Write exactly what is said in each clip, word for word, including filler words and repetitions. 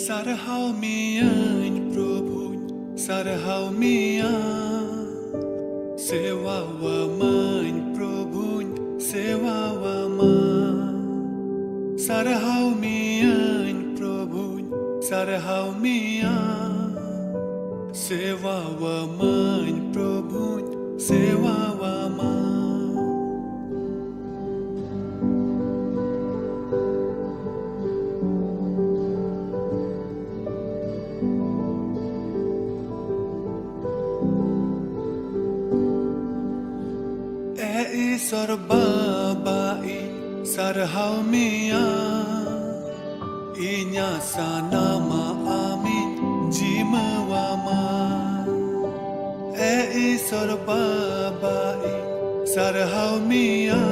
ᱥᱟᱨᱦᱟᱣ ᱢᱮᱭᱟᱹᱧ ᱯᱨᱚᱵᱷᱩᱧ, ᱥᱟᱨᱦᱟᱣ ᱢᱮᱭᱟ᱾ ᱥᱮᱣᱟ ᱟᱢᱟᱹᱧ ᱯᱨᱚᱵᱷᱩᱧ, ᱥᱮᱣᱟ ᱟᱢᱟ᱾ ᱥᱟᱨᱦᱟᱣ ᱢᱮᱭᱟᱹᱧ ᱯᱨᱚᱵᱷᱩᱧ, ᱥᱟᱨᱦᱟᱣ ᱢᱮᱭᱟ᱾ ᱥᱮᱣᱟ ᱟᱢᱟᱹᱧ ᱯᱨᱚᱵᱷᱩᱧ, ᱥᱮᱣᱟ ᱟᱢᱟ᱾ ᱮ ᱤᱥᱚᱨ ᱵᱟᱵᱟ, ᱤᱧ ᱥᱟᱨᱦᱟᱣ ᱢᱮᱭᱟ᱾ ᱤᱧᱟᱹᱜ ᱥᱟᱱᱟᱢᱟᱜ ᱟᱢᱤᱧ ᱡᱤᱢᱟᱹᱣᱟᱢᱟ᱾ ᱮ ᱤᱥᱚᱨ ᱵᱟᱵᱟ, ᱤᱧ ᱥᱟᱨᱦᱟᱣ ᱢᱮᱭᱟ᱾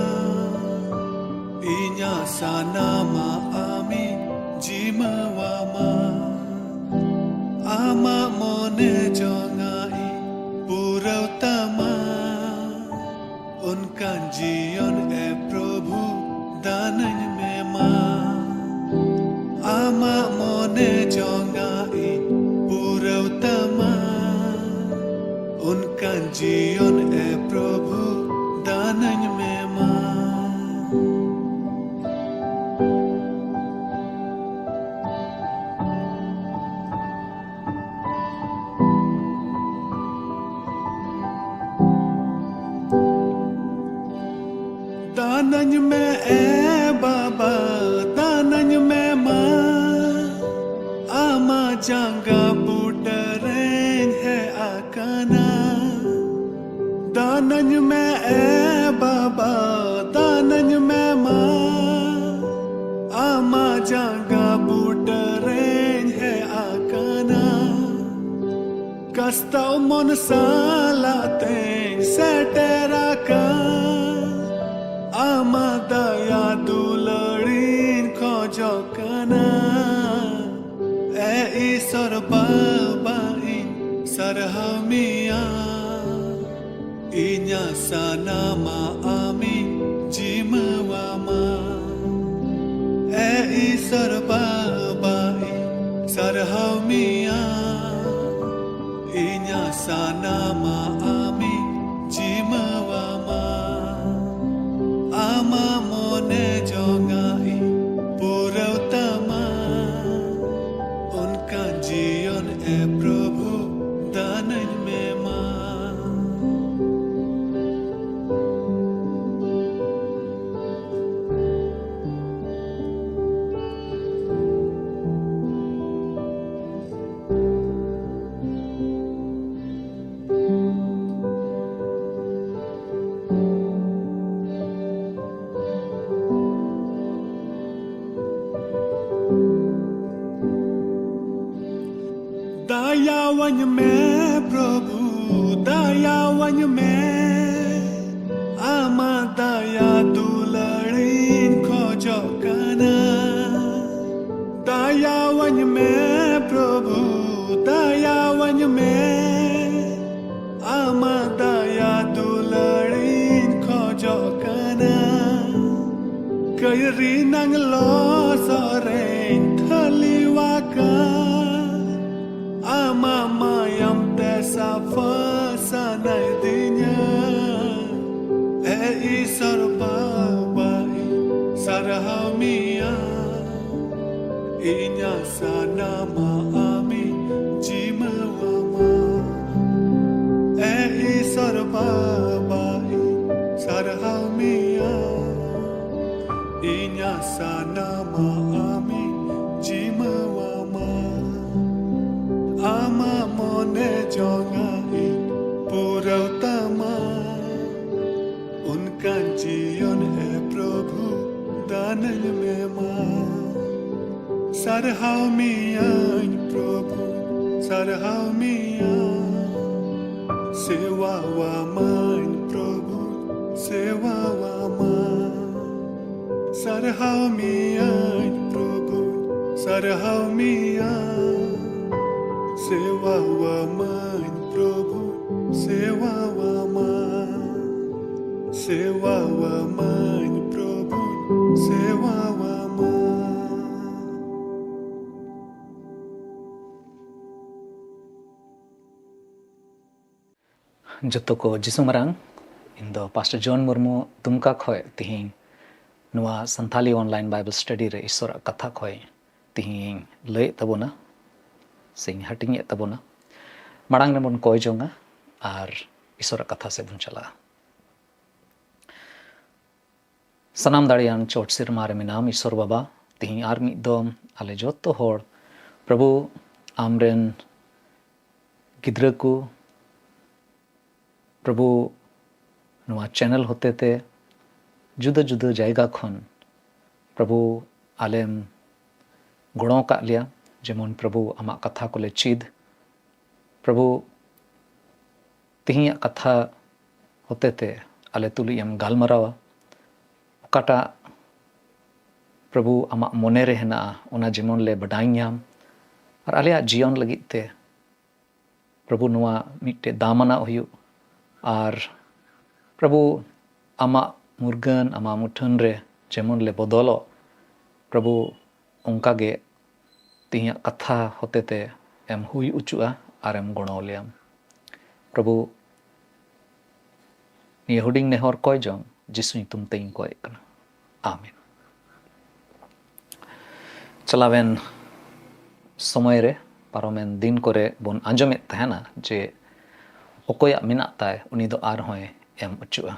ᱤᱧᱟᱹᱜ ᱥᱟᱱᱟᱢᱟᱜ ᱟᱢᱤᱧ ᱡᱤᱢᱟᱹᱣᱟᱢᱟ᱾ ᱟᱢᱟᱜ ᱢᱚᱱᱮ ᱡᱚᱝᱟᱜ ᱤᱧ ᱯᱩᱨᱟᱹᱣ ᱛᱟᱢᱟ᱾ ᱚᱱᱠᱟᱱ ᱡᱤᱭᱚᱱ ᱮ ᱯᱨᱚᱵᱷᱩ ᱫᱟᱱᱟᱹᱧ ᱢᱮ ᱢᱟ᱾ ᱟᱢᱟᱜ ᱢᱚᱱᱮ ᱡᱚᱝᱟᱜ ᱤᱧ ᱯᱩᱨᱟᱹᱣ ᱛᱟᱢᱟ᱾ ᱚᱱᱠᱟᱱ ᱡᱤᱭᱚᱱ ᱮ ᱯᱨᱚᱵᱷᱩ ᱫᱟᱱᱟᱹᱧ ᱢᱮ ᱢᱟ᱾ ᱫᱟᱱᱟᱹᱧ ᱢᱮ ᱮ ᱵᱟᱵᱟ, ᱫᱟᱱᱟᱹᱧ ᱢᱮ ᱢᱟ᱾ ᱟᱢᱟᱜ ᱡᱟᱸᱜᱟ ᱵᱩᱴᱟᱹ ᱨᱮᱧ ᱦᱮᱡ ᱟᱠᱟᱱᱟ᱾ ᱫᱟᱱᱟᱹᱧ ᱢᱮ ᱮ ᱵᱟᱵᱟ, ᱫᱟᱱᱟᱹᱧ ᱢᱮ ᱢᱟ᱾ ᱟᱢᱟᱜ ᱡᱟᱸᱜᱟ ᱵᱩᱴᱟᱹ ᱨᱮᱧ ᱦᱮᱡ ᱟᱠᱟᱱᱟ᱾ ᱠᱟᱥᱛᱟᱣ ᱢᱚᱱ ᱥᱟᱞᱟᱜ ᱛᱮᱧ ᱥᱮᱴᱮᱨ ᱟᱠᱟᱱ᱾ ᱟᱢᱟᱜ ᱫᱟᱭᱟ ᱫᱩᱞᱟᱹᱲᱤᱧ ᱠᱷᱚᱡᱚᱜ ᱠᱟᱱᱟ᱾ ᱮ ᱤᱥᱚᱨ ᱵᱟᱵᱟ, ᱥᱟᱨᱦᱟᱣ ᱢᱮᱭᱟ, ᱤᱧᱟᱹᱜ ᱥᱟᱱᱟᱢᱟᱜ ᱟᱢᱤᱧ ᱡᱤᱢᱟᱹᱣᱟᱢᱟ᱾ ᱮ ᱤᱥᱚᱨ ᱵᱟᱵᱟ, ᱤᱧ ᱥᱟᱨᱦᱟᱣ ᱢᱮᱭᱟ, ᱤᱧᱟᱹᱜ ᱥᱟᱱᱟᱢᱟᱜ ᱟᱢᱤᱧ ᱡᱤᱢᱟᱹᱣᱟᱢᱟ᱾ ᱟᱢᱟᱜ ᱢᱚᱱᱮ ᱡᱚᱝᱟᱜ ᱤᱧ ᱯᱩᱨᱟᱹᱣ ᱛᱟᱢᱟ, ᱚᱱᱠᱟᱱ ᱡᱤᱭᱚᱱ ᱮ ᱯᱨᱚᱵᱷᱩ ᱫᱟᱱᱟᱹᱧ ᱢᱮ ᱢᱟ᱾ ᱫᱟᱭᱟᱣᱟᱹᱧ ᱢᱮ ᱯᱨᱚᱵᱷᱩ, ᱫᱟᱭᱟᱣᱟᱹᱧ ᱢᱮ, ᱟᱢᱟᱜ ᱫᱟᱭᱟ ᱫᱩᱞᱟᱹᱲᱤᱧ ᱠᱷᱚᱡᱚᱜ ᱠᱟᱱᱟ᱾ ᱫᱟᱭᱟᱣᱟᱹᱧ ᱢᱮ ᱯᱨᱚᱵᱷᱩ, ᱫᱟᱭᱟᱣᱟᱹᱧ ᱢᱮ, ᱟᱢᱟᱜ ᱫᱟᱭᱟ ᱫᱩᱞᱟᱹᱲᱤᱧ ᱠᱷᱚᱡᱚᱜ ᱠᱟᱱᱟ᱾ ᱠᱟᱹᱭ ᱨᱮᱱᱟᱝ ᱞᱚᱥᱚᱫ ᱨᱮᱧ ᱛᱷᱟᱹᱞᱤᱣᱟᱠᱟᱱ, ᱟᱢᱟᱜ ᱢᱟᱭᱟᱢ ᱛᱮ ᱥᱟᱯᱷᱟ ᱥᱟᱱᱟᱭᱫᱤᱧᱟ᱾ ᱮ ᱤᱥᱚᱨ ᱵᱟᱵᱟ, ᱤᱧ ᱥᱟᱨᱦᱟᱣ ᱢᱮᱭᱟ, ᱤᱧᱟᱹᱜ ᱥᱟᱱᱟᱢᱟᱜ ᱟᱢᱤᱧ ᱡᱤᱢᱟᱹᱣᱟᱢᱟ᱾ ᱮ ᱤᱥᱚᱨ ᱵᱟᱵᱟ, ᱤᱧ ᱥᱟᱨᱦᱟᱣ ᱢᱮᱭᱟ, ᱤᱧᱟᱹᱜ ᱥᱟᱱᱟᱢᱟᱜ ᱟᱢᱤᱧ ᱡᱤᱢᱟᱹᱣᱟᱢᱟ᱾ ᱟᱢᱟᱜ ᱢᱚᱱᱮ ᱡᱚᱝᱟᱜ ᱤᱧ ᱯᱩᱨᱟᱹᱣ ᱛᱟᱢᱟ, ᱚᱱᱠᱟᱱ ᱡᱤᱭᱚᱱ ᱮ ᱯᱨᱚᱵᱷᱩ ᱫᱟᱱᱟᱹᱧ ᱢᱮ ᱢᱟ᱾ ᱥᱟᱨᱦᱟᱣ ᱢᱮᱭᱟᱹᱧ ᱯᱨᱚᱵᱷᱩ, ᱥᱟᱨᱦᱟᱣ ᱢᱮᱭᱟ, ᱥᱮᱣᱟᱣᱟᱢᱟᱹᱧ ᱯᱨᱚᱵᱷᱩ, ᱥᱮᱣᱟᱣᱟᱢᱟ᱾ ᱥᱟᱨᱦᱟᱣ ᱢᱮᱭᱟᱹᱧ ᱯᱨᱚᱵᱷᱩ, ᱥᱟᱨᱦᱟᱣ ᱢᱮᱭᱟ, ᱥᱮᱣᱟᱣᱟᱢᱟᱹᱧ ᱯᱨᱚᱵᱷᱩ, ᱥᱮᱣᱟᱣᱟᱢᱟᱹᱧ, ᱥᱮᱣᱟᱣᱟᱢᱟᱹᱧ ᱯᱨᱚᱵᱷᱩ, ᱥᱮᱣᱟᱣᱟᱢᱟᱹᱧ᱾ ᱡᱚᱛᱚ ᱠᱚ ᱡᱤᱥᱩ ᱢᱟᱨᱟᱝ᱾ ᱤᱧ ᱫᱚ ᱯᱟᱥᱴᱚᱨ ᱡᱚᱱ ᱢᱩᱨᱢᱩ, ᱫᱩᱢᱠᱟ ᱠᱷᱚᱱ ᱛᱤᱦᱤᱧ ᱱᱚᱣᱟ ᱥᱟᱱᱛᱷᱟᱞᱤ online Bible study ᱨᱮ ᱤᱥᱚᱨᱟᱜ ᱠᱟᱛᱷᱟ ᱠᱷᱚᱱ ᱛᱤᱦᱤᱧ ᱤᱧ ᱞᱟᱹᱭᱮᱫ ᱛᱟᱵᱚᱱᱟ, ᱥᱮᱧ ᱦᱟᱹᱴᱤᱧᱮᱫ ᱛᱟᱵᱚᱱᱟ᱾ ᱢᱟᱲᱟᱝ ᱨᱮᱵᱚᱱ ᱠᱚᱭ ᱡᱚᱝᱟ ᱟᱨ ᱤᱥᱚᱨᱟᱜ ᱠᱟᱛᱷᱟ ᱥᱮᱫ ᱵᱚᱱ ᱪᱟᱞᱟᱜᱼᱟ᱾ ᱥᱟᱱᱟᱢ ᱫᱟᱲᱮᱭᱟᱱ ᱪᱚᱴ ᱥᱮᱨᱢᱟ ᱨᱮ ᱢᱮᱱᱟᱢ ᱤᱥᱚᱨ ᱵᱟᱵᱟ, ᱛᱤᱦᱤᱧ ᱟᱨ ᱢᱤᱫ ᱫᱚᱢ ᱟᱞᱮ ᱡᱚᱛᱚ ᱦᱚᱲ, ᱯᱨᱚᱵᱷᱩ, ᱟᱢᱨᱮᱱ ᱜᱤᱫᱽᱨᱟᱹ ᱠᱚ, ᱯᱨᱚᱵᱷᱩ, ᱱᱚᱣᱟ channel ᱦᱚᱛᱮᱛᱮ ᱡᱩᱫᱟᱹ ᱡᱩᱫᱟᱹ ᱡᱟᱭᱜᱟ ᱠᱷᱚᱱ, ᱯᱨᱚᱵᱷᱩ, ᱟᱞᱮᱢ ᱜᱚᱲᱚ ᱟᱠᱟᱫ ᱞᱮᱭᱟ, ᱡᱮᱢᱚᱱ, ᱯᱨᱚᱵᱷᱩ, ᱟᱢᱟᱜ ᱠᱟᱛᱷᱟ ᱠᱚᱞᱮ ᱪᱮᱫ᱾ ᱯᱨᱚᱵᱷᱩ, ᱛᱮᱦᱮᱧᱟᱜ ᱠᱟᱛᱷᱟ ᱦᱚᱛᱮᱛᱮ ᱟᱞᱮ ᱛᱩᱞᱩᱡ ᱮᱢ ᱜᱟᱞᱢᱟᱨᱟᱣᱟ᱾ ᱚᱠᱟᱴᱟᱜ, ᱯᱨᱚᱵᱷᱩ, ᱟᱢᱟᱜ ᱢᱚᱱᱮ ᱨᱮ ᱦᱮᱱᱟᱜᱼᱟ, ᱚᱱᱟ ᱡᱮᱢᱚᱱ ᱞᱮ ᱵᱟᱰᱟᱭ ᱧᱟᱢ ᱟᱨ ᱟᱞᱮᱭᱟᱜ ᱡᱤᱭᱚᱱ ᱞᱟᱹᱜᱤᱫ ᱛᱮ, ᱯᱨᱚᱵᱷᱩ, ᱱᱚᱣᱟ ᱢᱤᱫᱴᱮᱡ ᱫᱟᱢᱟᱱᱟᱜ ᱦᱩᱭᱩᱜ᱾ ᱟᱨ, ᱯᱨᱚᱵᱷᱩ, ᱟᱢᱟᱜ ᱢᱩᱨᱜᱟᱹᱱ, ᱟᱢᱟᱜ ᱢᱩᱴᱷᱟᱹᱱ ᱨᱮ ᱡᱮᱢᱚᱱ ᱞᱮ ᱵᱚᱫᱚᱞᱚᱜ, ᱯᱨᱚᱵᱷᱩ, ᱚᱱᱠᱟ ᱜᱮ ᱛᱮᱦᱮᱧᱟᱜ ᱠᱟᱛᱷᱟ ᱦᱚᱛᱮᱛᱮ ᱮᱢ ᱦᱩᱭ ᱦᱚᱪᱚᱜᱼᱟ ᱟᱨ ᱮᱢ ᱜᱚᱲᱚ ᱞᱮᱭᱟᱢ᱾ ᱯᱨᱚᱵᱷᱩ, ᱱᱤᱭᱟᱹ ᱦᱩᱰᱤᱧ ᱱᱮᱦᱚᱨ ᱠᱚᱭ ᱡᱚᱝ ᱡᱤᱥᱩ ᱧᱩᱛᱩᱢ ᱛᱮᱧ ᱠᱚᱭᱮᱫ ᱠᱟᱱᱟ᱾ ᱟᱢᱮᱱ᱾ ᱪᱟᱞᱟᱣᱮᱱ ᱥᱚᱢᱚᱭ ᱨᱮ, ᱯᱟᱨᱚᱢᱮᱱ ᱫᱤᱱ ᱠᱚᱨᱮ ᱵᱚᱱ ᱟᱸᱡᱚᱢᱮᱫ ᱛᱟᱦᱮᱱᱟ ᱡᱮ ᱚᱠᱚᱭᱟᱜ ᱢᱮᱱᱟᱜ ᱛᱟᱭ, ᱩᱱᱤ ᱫᱚ ᱟᱨᱦᱚᱸᱭ ᱮᱢ ᱦᱚᱪᱚᱜᱼᱟ᱾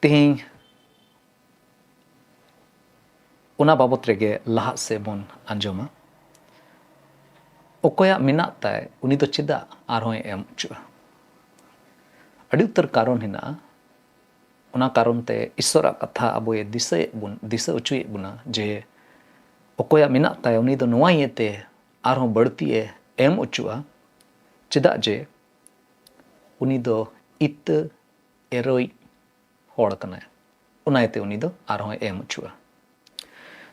ᱛᱮᱦᱮᱧ ᱚᱱᱟ ᱵᱟᱵᱚᱛ ᱨᱮᱜᱮ ᱞᱟᱦᱟᱜ ᱥᱮᱫ ᱵᱚᱱ ᱟᱸᱡᱚᱢᱟ᱾ ᱚᱠᱚᱭᱟᱜ ᱢᱮᱱᱟᱜ ᱛᱟᱭ, ᱩᱱᱤ ᱫᱚ ᱪᱮᱫᱟᱜ ᱟᱨᱦᱚᱸᱭ ᱮᱢ ᱦᱚᱪᱚᱜᱼᱟ? ᱟᱹᱰᱤ ᱩᱛᱟᱹᱨ ᱠᱟᱨᱚᱱ ᱦᱮᱱᱟᱜᱼᱟ᱾ ᱚᱱᱟ ᱠᱟᱨᱚᱱ ᱛᱮ ᱤᱥᱚᱨᱟᱜ ᱠᱟᱛᱷᱟ ᱟᱵᱚᱭ ᱫᱤᱥᱟᱹᱭᱮᱫ ᱵᱚᱱ, ᱫᱤᱥᱟᱹ ᱦᱚᱪᱚᱭᱮᱫ ᱵᱚᱱᱟ ᱡᱮ ᱚᱠᱚᱭᱟᱜ ᱢᱮᱱᱟᱜ ᱛᱟᱭ, ᱩᱱᱤ ᱫᱚ ᱱᱚᱣᱟ ᱤᱭᱟᱹᱛᱮ ᱟᱨᱦᱚᱸ ᱵᱟᱹᱲᱛᱤᱭᱮ ᱮᱢ ᱦᱚᱪᱚᱜᱼᱟ, ᱪᱮᱫᱟᱜ ᱡᱮ ᱩᱱᱤ ᱫᱚ ᱤᱛᱟᱹ ᱮᱨᱚᱭᱤᱡ ᱦᱚᱲ ᱠᱟᱱᱟᱭ᱾ ᱚᱱᱟ ᱤᱭᱟᱹᱛᱮ ᱩᱱᱤ ᱫᱚ ᱟᱨᱦᱚᱸᱭ ᱮᱢ ᱦᱚᱪᱚᱜᱼᱟ᱾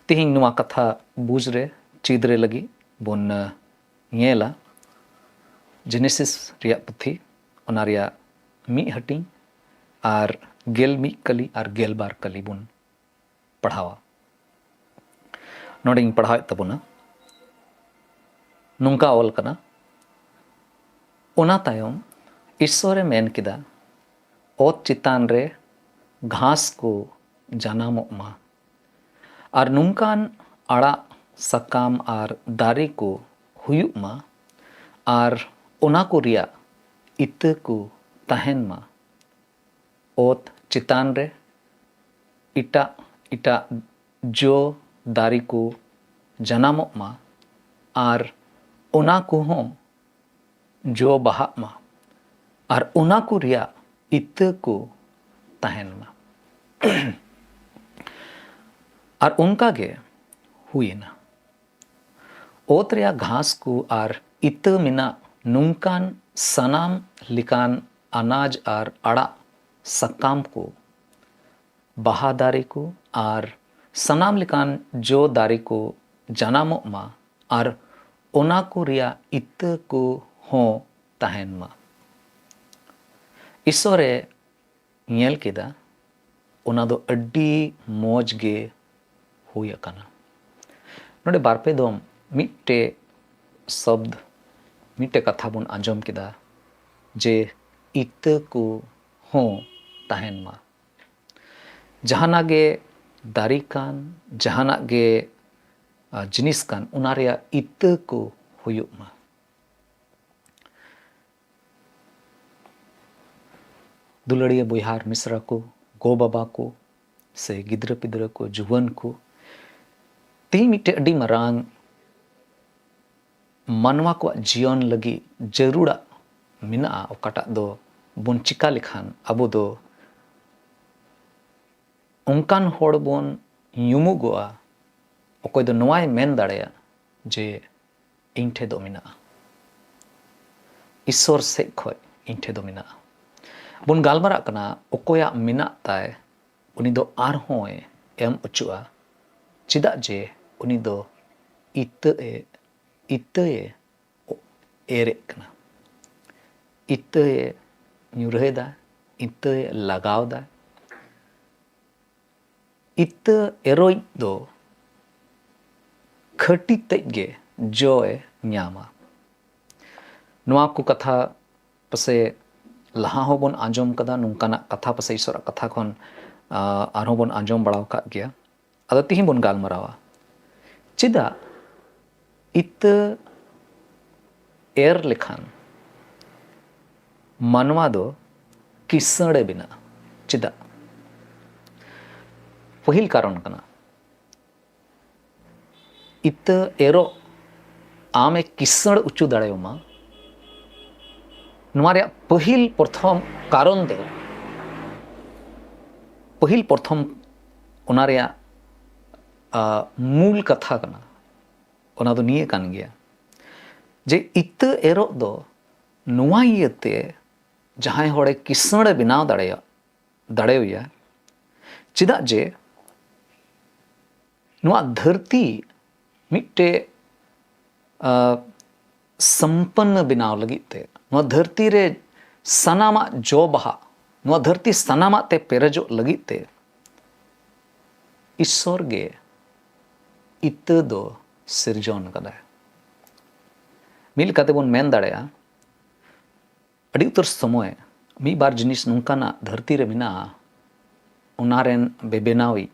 ᱛᱮᱦᱮᱧ ᱱᱚᱣᱟ ᱠᱟᱛᱷᱟ ᱵᱩᱡᱽ ᱨᱮ, ᱪᱮᱫ ᱨᱮ ᱞᱟᱹᱜᱤᱫ ᱵᱚᱱ, ᱟᱸ, ᱧᱮᱞᱟ ᱡᱮᱱᱮᱥᱤᱥ ᱨᱮᱭᱟᱜ ᱯᱩᱛᱷᱤ, ᱚᱱᱟ ᱨᱮᱭᱟᱜ ᱢᱤᱫ ᱦᱟᱹᱴᱤᱧ ᱟᱨ ᱜᱮᱞ ᱢᱤᱫ ᱠᱟᱹᱞᱤ ᱟᱨ ᱜᱮᱞ ᱵᱟᱨ ᱠᱟᱹᱞᱤ ᱵᱚᱱ ᱯᱟᱲᱦᱟᱣᱟ᱾ ᱱᱚᱰᱮᱧ ᱯᱟᱲᱦᱟᱣᱮᱫ ᱛᱟᱵᱚᱱᱟ, ᱱᱚᱝᱠᱟ ᱚᱞ ᱠᱟᱱᱟ, ᱚᱱᱟ ᱛᱟᱭᱚᱢ ᱤᱥᱥᱚᱨᱮ ᱢᱮᱱ ᱠᱮᱫᱟ, "ᱚᱛ ᱪᱮᱛᱟᱱ ᱨᱮ ᱜᱷᱟᱥ ᱠᱚ ᱡᱟᱱᱟᱢᱚᱜ ᱢᱟ, ᱟᱨ ᱱᱚᱝᱠᱟᱱ ᱟᱲᱟᱜ ᱥᱟᱠᱟᱢ ᱟᱨ ᱫᱟᱨᱮ ᱠᱚ ᱦᱩᱭᱩᱜ ᱢᱟ, ᱟᱨ ᱚᱱᱟ ᱠᱚ ᱨᱮᱭᱟᱜ ᱤᱛᱟᱹ ᱠᱚ ᱛᱟᱦᱮᱱ ᱢᱟ᱾ ᱚᱛ ᱪᱮᱛᱟᱱ ᱨᱮ ᱮᱴᱟᱜ ᱮᱴᱟᱜ ᱡᱚ ᱫᱟᱨᱮ ᱠᱚ ᱡᱟᱱᱟᱢᱚᱜ ᱢᱟ, ᱟᱨ ᱚᱱᱟ ᱠᱚᱦᱚᱸ ᱡᱚ ᱵᱟᱦᱟᱜ ᱢᱟ, ᱟᱨ ᱚᱱᱟ ᱠᱚ ᱨᱮᱭᱟᱜ ᱤᱛᱟᱹ ᱠᱚ ᱛᱟᱦᱮᱱ ᱢᱟ᱾" ᱟᱨ ᱚᱱᱠᱟ ᱜᱮ ᱦᱩᱭᱮᱱᱟ᱾ ᱚᱛ ᱨᱮᱭᱟᱜ ᱜᱷᱟᱥ ᱠᱚ ᱟᱨ ᱤᱛᱟᱹ ᱢᱮᱱᱟᱜ ᱱᱚᱝᱠᱟᱱ ᱥᱟᱱᱟᱢ ᱞᱮᱠᱟᱱ ᱟᱱᱟᱡ ᱟᱨ ᱟᱲᱟᱜ ᱥᱟᱠᱟᱢ ᱠᱚ, ᱵᱟᱦᱟ ᱫᱟᱨᱮ ᱠᱚ ᱟᱨ ᱥᱟᱱᱟᱢ ᱞᱮᱠᱟᱱ ᱡᱚ ᱫᱟᱨᱮ ᱠᱚ ᱡᱟᱱᱟᱢᱚᱜ ᱢᱟ, ᱟᱨ ᱚᱱᱟ ᱠᱚ ᱨᱮᱭᱟᱜ ᱤᱛᱟᱹ ᱠᱚ ᱦᱚᱸ ᱛᱟᱦᱮᱱ ᱢᱟ᱾ ᱤᱥᱥᱚᱨᱮ ᱧᱮᱞ ᱠᱮᱫᱟ, ᱚᱱᱟ ᱫᱚ ᱟᱹᱰᱤ ᱢᱚᱡᱽ ᱜᱮ ᱦᱩᱭ ᱟᱠᱟᱱᱟ᱾ ᱱᱚᱰᱮ ᱵᱟᱨᱯᱮ ᱫᱚᱢ ᱢᱤᱫᱴᱮᱡ ᱥᱚᱵᱫ, ᱢᱤᱫᱴᱮᱡ ᱠᱟᱛᱷᱟ ᱵᱚᱱ ᱟᱸᱡᱚᱢ ᱠᱮᱫᱟ ᱡᱮ ᱤᱛᱟᱹ ᱠᱚ ᱦᱚᱸ ᱛᱟᱦᱮᱱ ᱢᱟ᱾ ᱡᱟᱦᱟᱱᱟᱜ ᱜᱮ ᱫᱟᱨᱮ ᱠᱟᱱ, ᱡᱟᱦᱟᱱᱟᱜ ᱜᱮ, ᱟ, ᱡᱤᱱᱤᱥ ᱠᱟᱱ, ᱚᱱᱟ ᱨᱮᱭᱟᱜ ᱤᱛᱟᱹ ᱠᱚ ᱦᱩᱭᱩᱜ ᱢᱟ᱾ ᱫᱩᱞᱟᱹᱲᱤᱭᱟᱹ ᱵᱚᱭᱦᱟ ᱟᱨ ᱢᱤᱥᱨᱟ ᱠᱚ, ᱜᱚ ᱵᱟᱵᱟ ᱠᱚ, ᱥᱮ ᱜᱤᱫᱽᱨᱟᱹ ᱯᱤᱫᱽᱨᱟᱹ ᱠᱚ, ᱡᱩᱣᱟᱹᱱ ᱠᱚ, ᱛᱮᱦᱮᱧ ᱢᱤᱫᱴᱮᱡ ᱟᱹᱰᱤ ᱢᱟᱨᱟᱝ ᱢᱟᱱᱣᱟ ᱠᱚᱣᱟᱜ ᱡᱤᱭᱚᱱ ᱞᱟᱹᱜᱤᱫ ᱡᱟᱹᱨᱩᱲᱟᱜ ᱢᱮᱱᱟᱜᱼᱟ, ᱚᱠᱟᱴᱟᱜ ᱫᱚ ᱵᱚᱱ ᱪᱤᱠᱟ ᱞᱮᱠᱷᱟᱱ ᱟᱵᱚ ᱫᱚ ᱚᱱᱠᱟᱱ ᱦᱚᱲ ᱵᱚᱱ ᱧᱩᱢᱩᱜᱚᱜᱼᱟ, ᱚᱠᱚᱭ ᱫᱚ ᱱᱚᱣᱟᱭ ᱢᱮᱱ ᱫᱟᱲᱮᱭᱟᱜ ᱡᱮ ᱤᱧ ᱴᱷᱮᱡ ᱫᱚ ᱢᱮᱱᱟᱜᱼᱟ, ᱤᱥᱥᱚᱨ ᱥᱮᱡ ᱠᱷᱚᱡ ᱤᱧ ᱴᱷᱮᱡ ᱫᱚ ᱢᱮᱱᱟᱜᱼᱟ᱾ ᱵᱚᱱ ᱜᱟᱞᱢᱟᱨᱟᱜ ᱠᱟᱱᱟ, ᱚᱠᱚᱭᱟᱜ ᱢᱮᱱᱟᱜ ᱛᱟᱭ, ᱩᱱᱤ ᱫᱚ ᱟᱨᱦᱚᱸᱭ ᱮᱢ ᱚᱪᱚᱜᱼᱟ, ᱪᱮᱫᱟᱜ ᱡᱮ ᱩᱱᱤ ᱫᱚ ᱤᱛᱟᱹ ᱮ, ᱤᱛᱟᱹᱭᱮ ᱮᱨᱮᱫ ᱠᱟᱱᱟ᱾ ᱤᱛᱟᱹᱭ ᱧᱩᱨᱦᱟᱹᱭᱮᱫᱟ, ᱤᱛᱟᱹᱭ ᱞᱟᱜᱟᱣᱫᱟ᱾ ᱤᱛᱟᱹ ᱮᱨᱚᱡ ᱫᱚ ᱠᱷᱟᱹᱴᱤ ᱛᱮᱫ ᱜᱮ ᱡᱚᱭ ᱧᱟᱢᱟ᱾ ᱱᱚᱣᱟ ᱠᱚ ᱠᱟᱛᱷᱟ ᱯᱟᱥᱮ ᱞᱟᱦᱟ ᱦᱚᱸᱵᱚᱱ ᱟᱸᱡᱚᱢ ᱠᱟᱫᱟ, ᱱᱚᱝᱠᱟᱱᱟᱜ ᱠᱟᱛᱷᱟ ᱯᱟᱥᱮ ᱤᱥᱚᱨᱟᱜ ᱠᱟᱛᱷᱟ ᱠᱷᱚᱱ, ᱟ, ᱟᱨᱦᱚᱸ ᱵᱚᱱ ᱟᱸᱡᱚᱢ ᱵᱟᱲᱟ ᱟᱠᱟᱫ ᱜᱮᱭᱟ᱾ ᱟᱫᱚ ᱛᱤᱦᱤᱧ ᱵᱚᱱ ᱜᱟᱞᱢᱟᱨᱟᱣᱟ ᱪᱮᱫᱟᱜ ᱤᱛᱟᱹ ᱮᱨ ᱞᱮᱠᱷᱟᱱ ᱢᱟᱱᱣᱟ ᱫᱚ ᱠᱤᱥᱟᱹᱬᱮ ᱵᱮᱱᱟᱜᱼᱟ᱾ ᱪᱮᱫᱟᱜ? ᱯᱟᱹᱦᱤᱞ ᱠᱟᱨᱚᱱ ᱠᱟᱱᱟ, ᱤᱛᱟᱹ ᱮᱨᱚᱜ ᱟᱢᱮ ᱠᱤᱥᱟᱹᱬ ᱚᱪᱚ ᱫᱟᱲᱮᱭᱟᱢᱟ᱾ ᱱᱚᱣᱟ ᱨᱮᱭᱟᱜ ᱯᱟᱹᱦᱤᱞ ᱯᱨᱚᱛᱷᱚᱢ ᱠᱟᱨᱚᱱ ᱫᱚ, ᱯᱟᱹᱦᱤᱞ ᱯᱨᱚᱛᱷᱚᱢ ᱚᱱᱟ ᱨᱮᱭᱟᱜ, ᱟ, ᱢᱩᱞ ᱠᱟᱛᱷᱟ ᱠᱟᱱᱟ, ᱚᱱᱟ ᱫᱚ ᱱᱤᱭᱟᱹ ᱠᱟᱱ ᱜᱮᱭᱟ ᱡᱮ ᱤᱛᱟᱹ ᱮᱨᱚᱜ ᱫᱚ ᱱᱚᱣᱟ ᱤᱭᱟᱹᱛᱮ ᱡᱟᱦᱟᱸᱭ ᱦᱚᱲᱮ ᱠᱤᱥᱟᱹᱬᱮ ᱵᱮᱱᱟᱣ ᱫᱟᱲᱮᱭᱟᱜ, ᱫᱟᱲᱮᱣᱟᱭᱟ, ᱪᱮᱫᱟᱜ ᱡᱮ ᱱᱚᱣᱟ ᱫᱷᱟᱹᱨᱛᱤ ᱢᱤᱫᱴᱮᱡ, ᱟ, ᱥᱚᱢᱯᱚᱱᱱᱚ ᱵᱮᱱᱟᱣ ᱞᱟᱹᱜᱤᱫ ᱛᱮ, ᱱᱚᱣᱟ ᱫᱷᱟᱹᱨᱛᱤ ᱨᱮ ᱥᱟᱱᱟᱢᱟᱜ ᱡᱚ ᱵᱟᱦᱟ, ᱱᱚᱣᱟ ᱫᱷᱟᱹᱨᱛᱤ ᱥᱟᱱᱟᱢᱟᱜ ᱛᱮ ᱯᱮᱨᱮᱡᱚᱜ ᱞᱟᱹᱜᱤᱫ ᱛᱮ ᱤᱥᱥᱚᱨ ᱜᱮ ᱤᱛᱟᱹ ᱫᱚ ᱥᱤᱨᱡᱚᱱ ᱠᱟᱫᱟᱭ᱾ ᱢᱤᱫ ᱞᱮᱠᱟᱛᱮ ᱵᱚᱱ ᱢᱮᱱ ᱫᱟᱲᱮᱭᱟᱜᱼᱟ, ᱟᱹᱰᱤ ᱩᱛᱟᱹᱨ ᱥᱚᱢᱚᱭ ᱢᱤᱫ ᱵᱟᱨ ᱡᱤᱱᱤᱥ ᱱᱚᱝᱠᱟᱱᱟᱜ ᱫᱷᱟᱹᱨᱛᱤ ᱨᱮ ᱢᱮᱱᱟᱜᱼᱟ, ᱚᱱᱟ ᱨᱮᱱ ᱵᱮᱵᱮᱱᱟᱣᱤᱡ,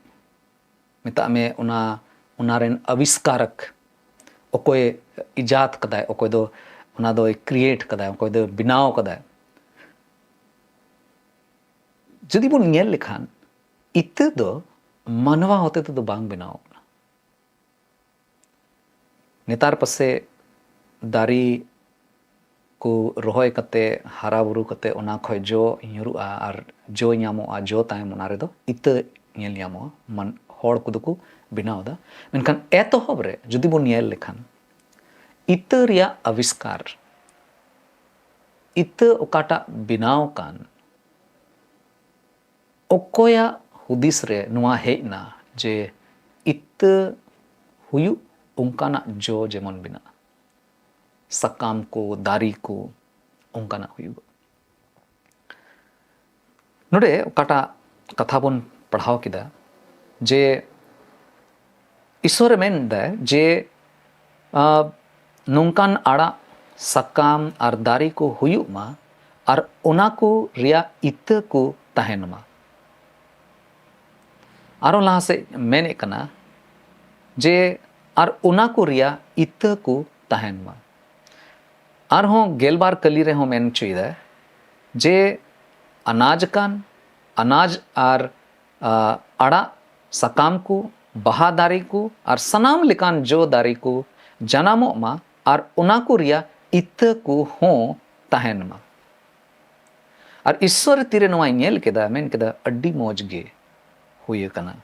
ᱢᱮᱛᱟᱜ ᱢᱮ, ᱚᱱᱟ, ᱚᱱᱟ ᱨᱮᱱ ᱟᱵᱤᱥᱠᱟᱨᱚᱠ, ᱚᱠᱚᱭ ᱤᱡᱟᱫ ᱠᱟᱫᱟᱭ, ᱚᱠᱚᱭ ᱫᱚ ᱚᱱᱟ ᱫᱚᱭ ᱠᱨᱤᱭᱮᱴ ᱠᱟᱫᱟᱭ, ᱚᱠᱚᱭ ᱫᱚ ᱵᱮᱱᱟᱣ ᱠᱟᱫᱟᱭ᱾ ᱡᱩᱫᱤ ᱵᱚᱱ ᱧᱮᱞ ᱞᱮᱠᱷᱟᱱ, ᱤᱛᱟᱹ ᱫᱚ ᱢᱟᱱᱣᱟ ᱦᱚᱛᱮ ᱛᱮᱫᱚ ᱵᱟᱝ ᱵᱮᱱᱟᱣ ᱠᱟᱱᱟ᱾ ᱱᱮᱛᱟᱨ ᱯᱟᱥᱮ ᱫᱟᱨᱮ ᱠᱚ ᱨᱚᱦᱚᱭ ᱠᱟᱛᱮ, ᱦᱟᱨᱟ ᱵᱩᱨᱩ ᱠᱟᱛᱮ, ᱚᱱᱟ ᱠᱷᱚᱡ ᱡᱚ ᱧᱩᱨᱩᱜᱼᱟ ᱟᱨ ᱡᱚ ᱧᱟᱢᱚᱜᱼᱟ, ᱡᱚ ᱛᱟᱭᱚᱢ ᱚᱱᱟ ᱨᱮᱫᱚ ᱤᱛᱟᱹ ᱧᱮᱞ ᱧᱟᱢᱚᱜᱼᱟ᱾ ᱢᱟᱱ-, ᱦᱚᱲ ᱠᱚᱫᱚ ᱠᱚ ᱵᱮᱱᱟᱣ ᱮᱫᱟ᱾ ᱢᱮᱱᱠᱷᱟᱱ ᱮᱛᱚᱦᱚᱵ ᱨᱮ ᱡᱩᱫᱤ ᱵᱚᱱ ᱧᱮᱞ ᱞᱮᱠᱷᱟᱱ, ᱤᱛᱟᱹ ᱨᱮᱭᱟᱜ ᱟᱵᱤᱥᱠᱟᱨ, ᱤᱛᱟᱹ ᱚᱠᱟᱴᱟᱜ ᱵᱮᱱᱟᱣ ᱠᱟᱱ, ᱚᱠᱚᱭᱟᱜ ᱦᱩᱫᱤᱥ ᱨᱮ ᱱᱚᱣᱟ ᱦᱮᱡ ᱮᱱᱟ ᱡᱮ ᱤᱛᱟᱹ ᱦᱩᱭᱩᱜ ᱚᱱᱠᱟᱱᱟᱜ ᱡᱚ ᱡᱮᱢᱚᱱ ᱵᱮᱱᱟᱜᱼᱟ? ᱥᱟᱠᱟᱢ ᱠᱚ, ᱫᱟᱨᱮ ᱠᱚ, ᱚᱱᱠᱟᱱᱟᱜ ᱦᱩᱭᱩᱜᱚᱜ᱾ ᱱᱚᱰᱮ ᱚᱠᱟᱴᱟᱜ ᱠᱟᱛᱷᱟ ᱵᱚᱱ ᱯᱟᱲᱦᱟᱣ ᱠᱮᱫᱟ, ᱡᱮ ᱤᱥᱚᱨᱮ ᱢᱮᱱ ᱮᱫᱟ ᱡᱮ, ᱟ, ᱱᱚᱝᱠᱟᱱ ᱟᱲᱟᱜ, ᱥᱟᱠᱟᱢ ᱟᱨ ᱫᱟᱨᱮ ᱠᱚ ᱦᱩᱭᱩᱜ ᱢᱟ, ᱟᱨ ᱚᱱᱟ ᱠᱚ ᱨᱮᱭᱟᱜ ᱤᱛᱟᱹ ᱠᱚ ᱛᱟᱦᱮᱱ ᱢᱟ᱾ ᱟᱨᱚ ᱞᱟᱦᱟ ᱥᱮᱫ ᱢᱮᱱᱮᱫ ᱠᱟᱱᱟ ᱡᱮ, ᱟᱨ ᱚᱱᱟ ᱠᱚ ᱨᱮᱭᱟᱜ ᱤᱛᱟᱹ ᱠᱚ ᱛᱟᱦᱮᱱ ᱢᱟ᱾ ᱟᱨᱦᱚᱸ ᱜᱮᱞᱵᱟᱨ ᱠᱟᱹᱞᱤ ᱨᱮᱦᱚᱸ ᱢᱮᱱ ᱦᱚᱪᱚᱭᱮᱫᱟ ᱡᱮ, ᱟᱱᱟᱡ ᱠᱟᱱ, ᱟᱱᱟᱡ ᱟᱨ, ᱟ, ᱟᱲᱟᱜ ᱥᱟᱠᱟᱢ ᱠᱚ, ᱵᱟᱦᱟ ᱫᱟᱨᱮ ᱠᱚ ᱟᱨ ᱥᱟᱱᱟᱢ ᱞᱮᱠᱟᱱ ᱡᱚ ᱫᱟᱨᱮ ᱠᱚ ᱡᱟᱱᱟᱢᱚᱜ ᱢᱟ, ᱟᱨ ᱚᱱᱟ ᱠᱚ ᱨᱮᱭᱟᱜ ᱤᱛᱟᱹ ᱠᱚ ᱦᱚᱸ ᱛᱟᱦᱮᱱ ᱢᱟ᱾ ᱟᱨ ᱤᱥᱥᱚᱨ ᱛᱤᱨᱮ ᱱᱚᱣᱟᱭ ᱧᱮᱞ ᱠᱮᱫᱟ, ᱢᱮᱱ ᱠᱮᱫᱟ, "ᱟᱹᱰᱤ ᱢᱚᱡᱽ ᱜᱮ ᱦᱩᱭ ᱟᱠᱟᱱᱟ᱾"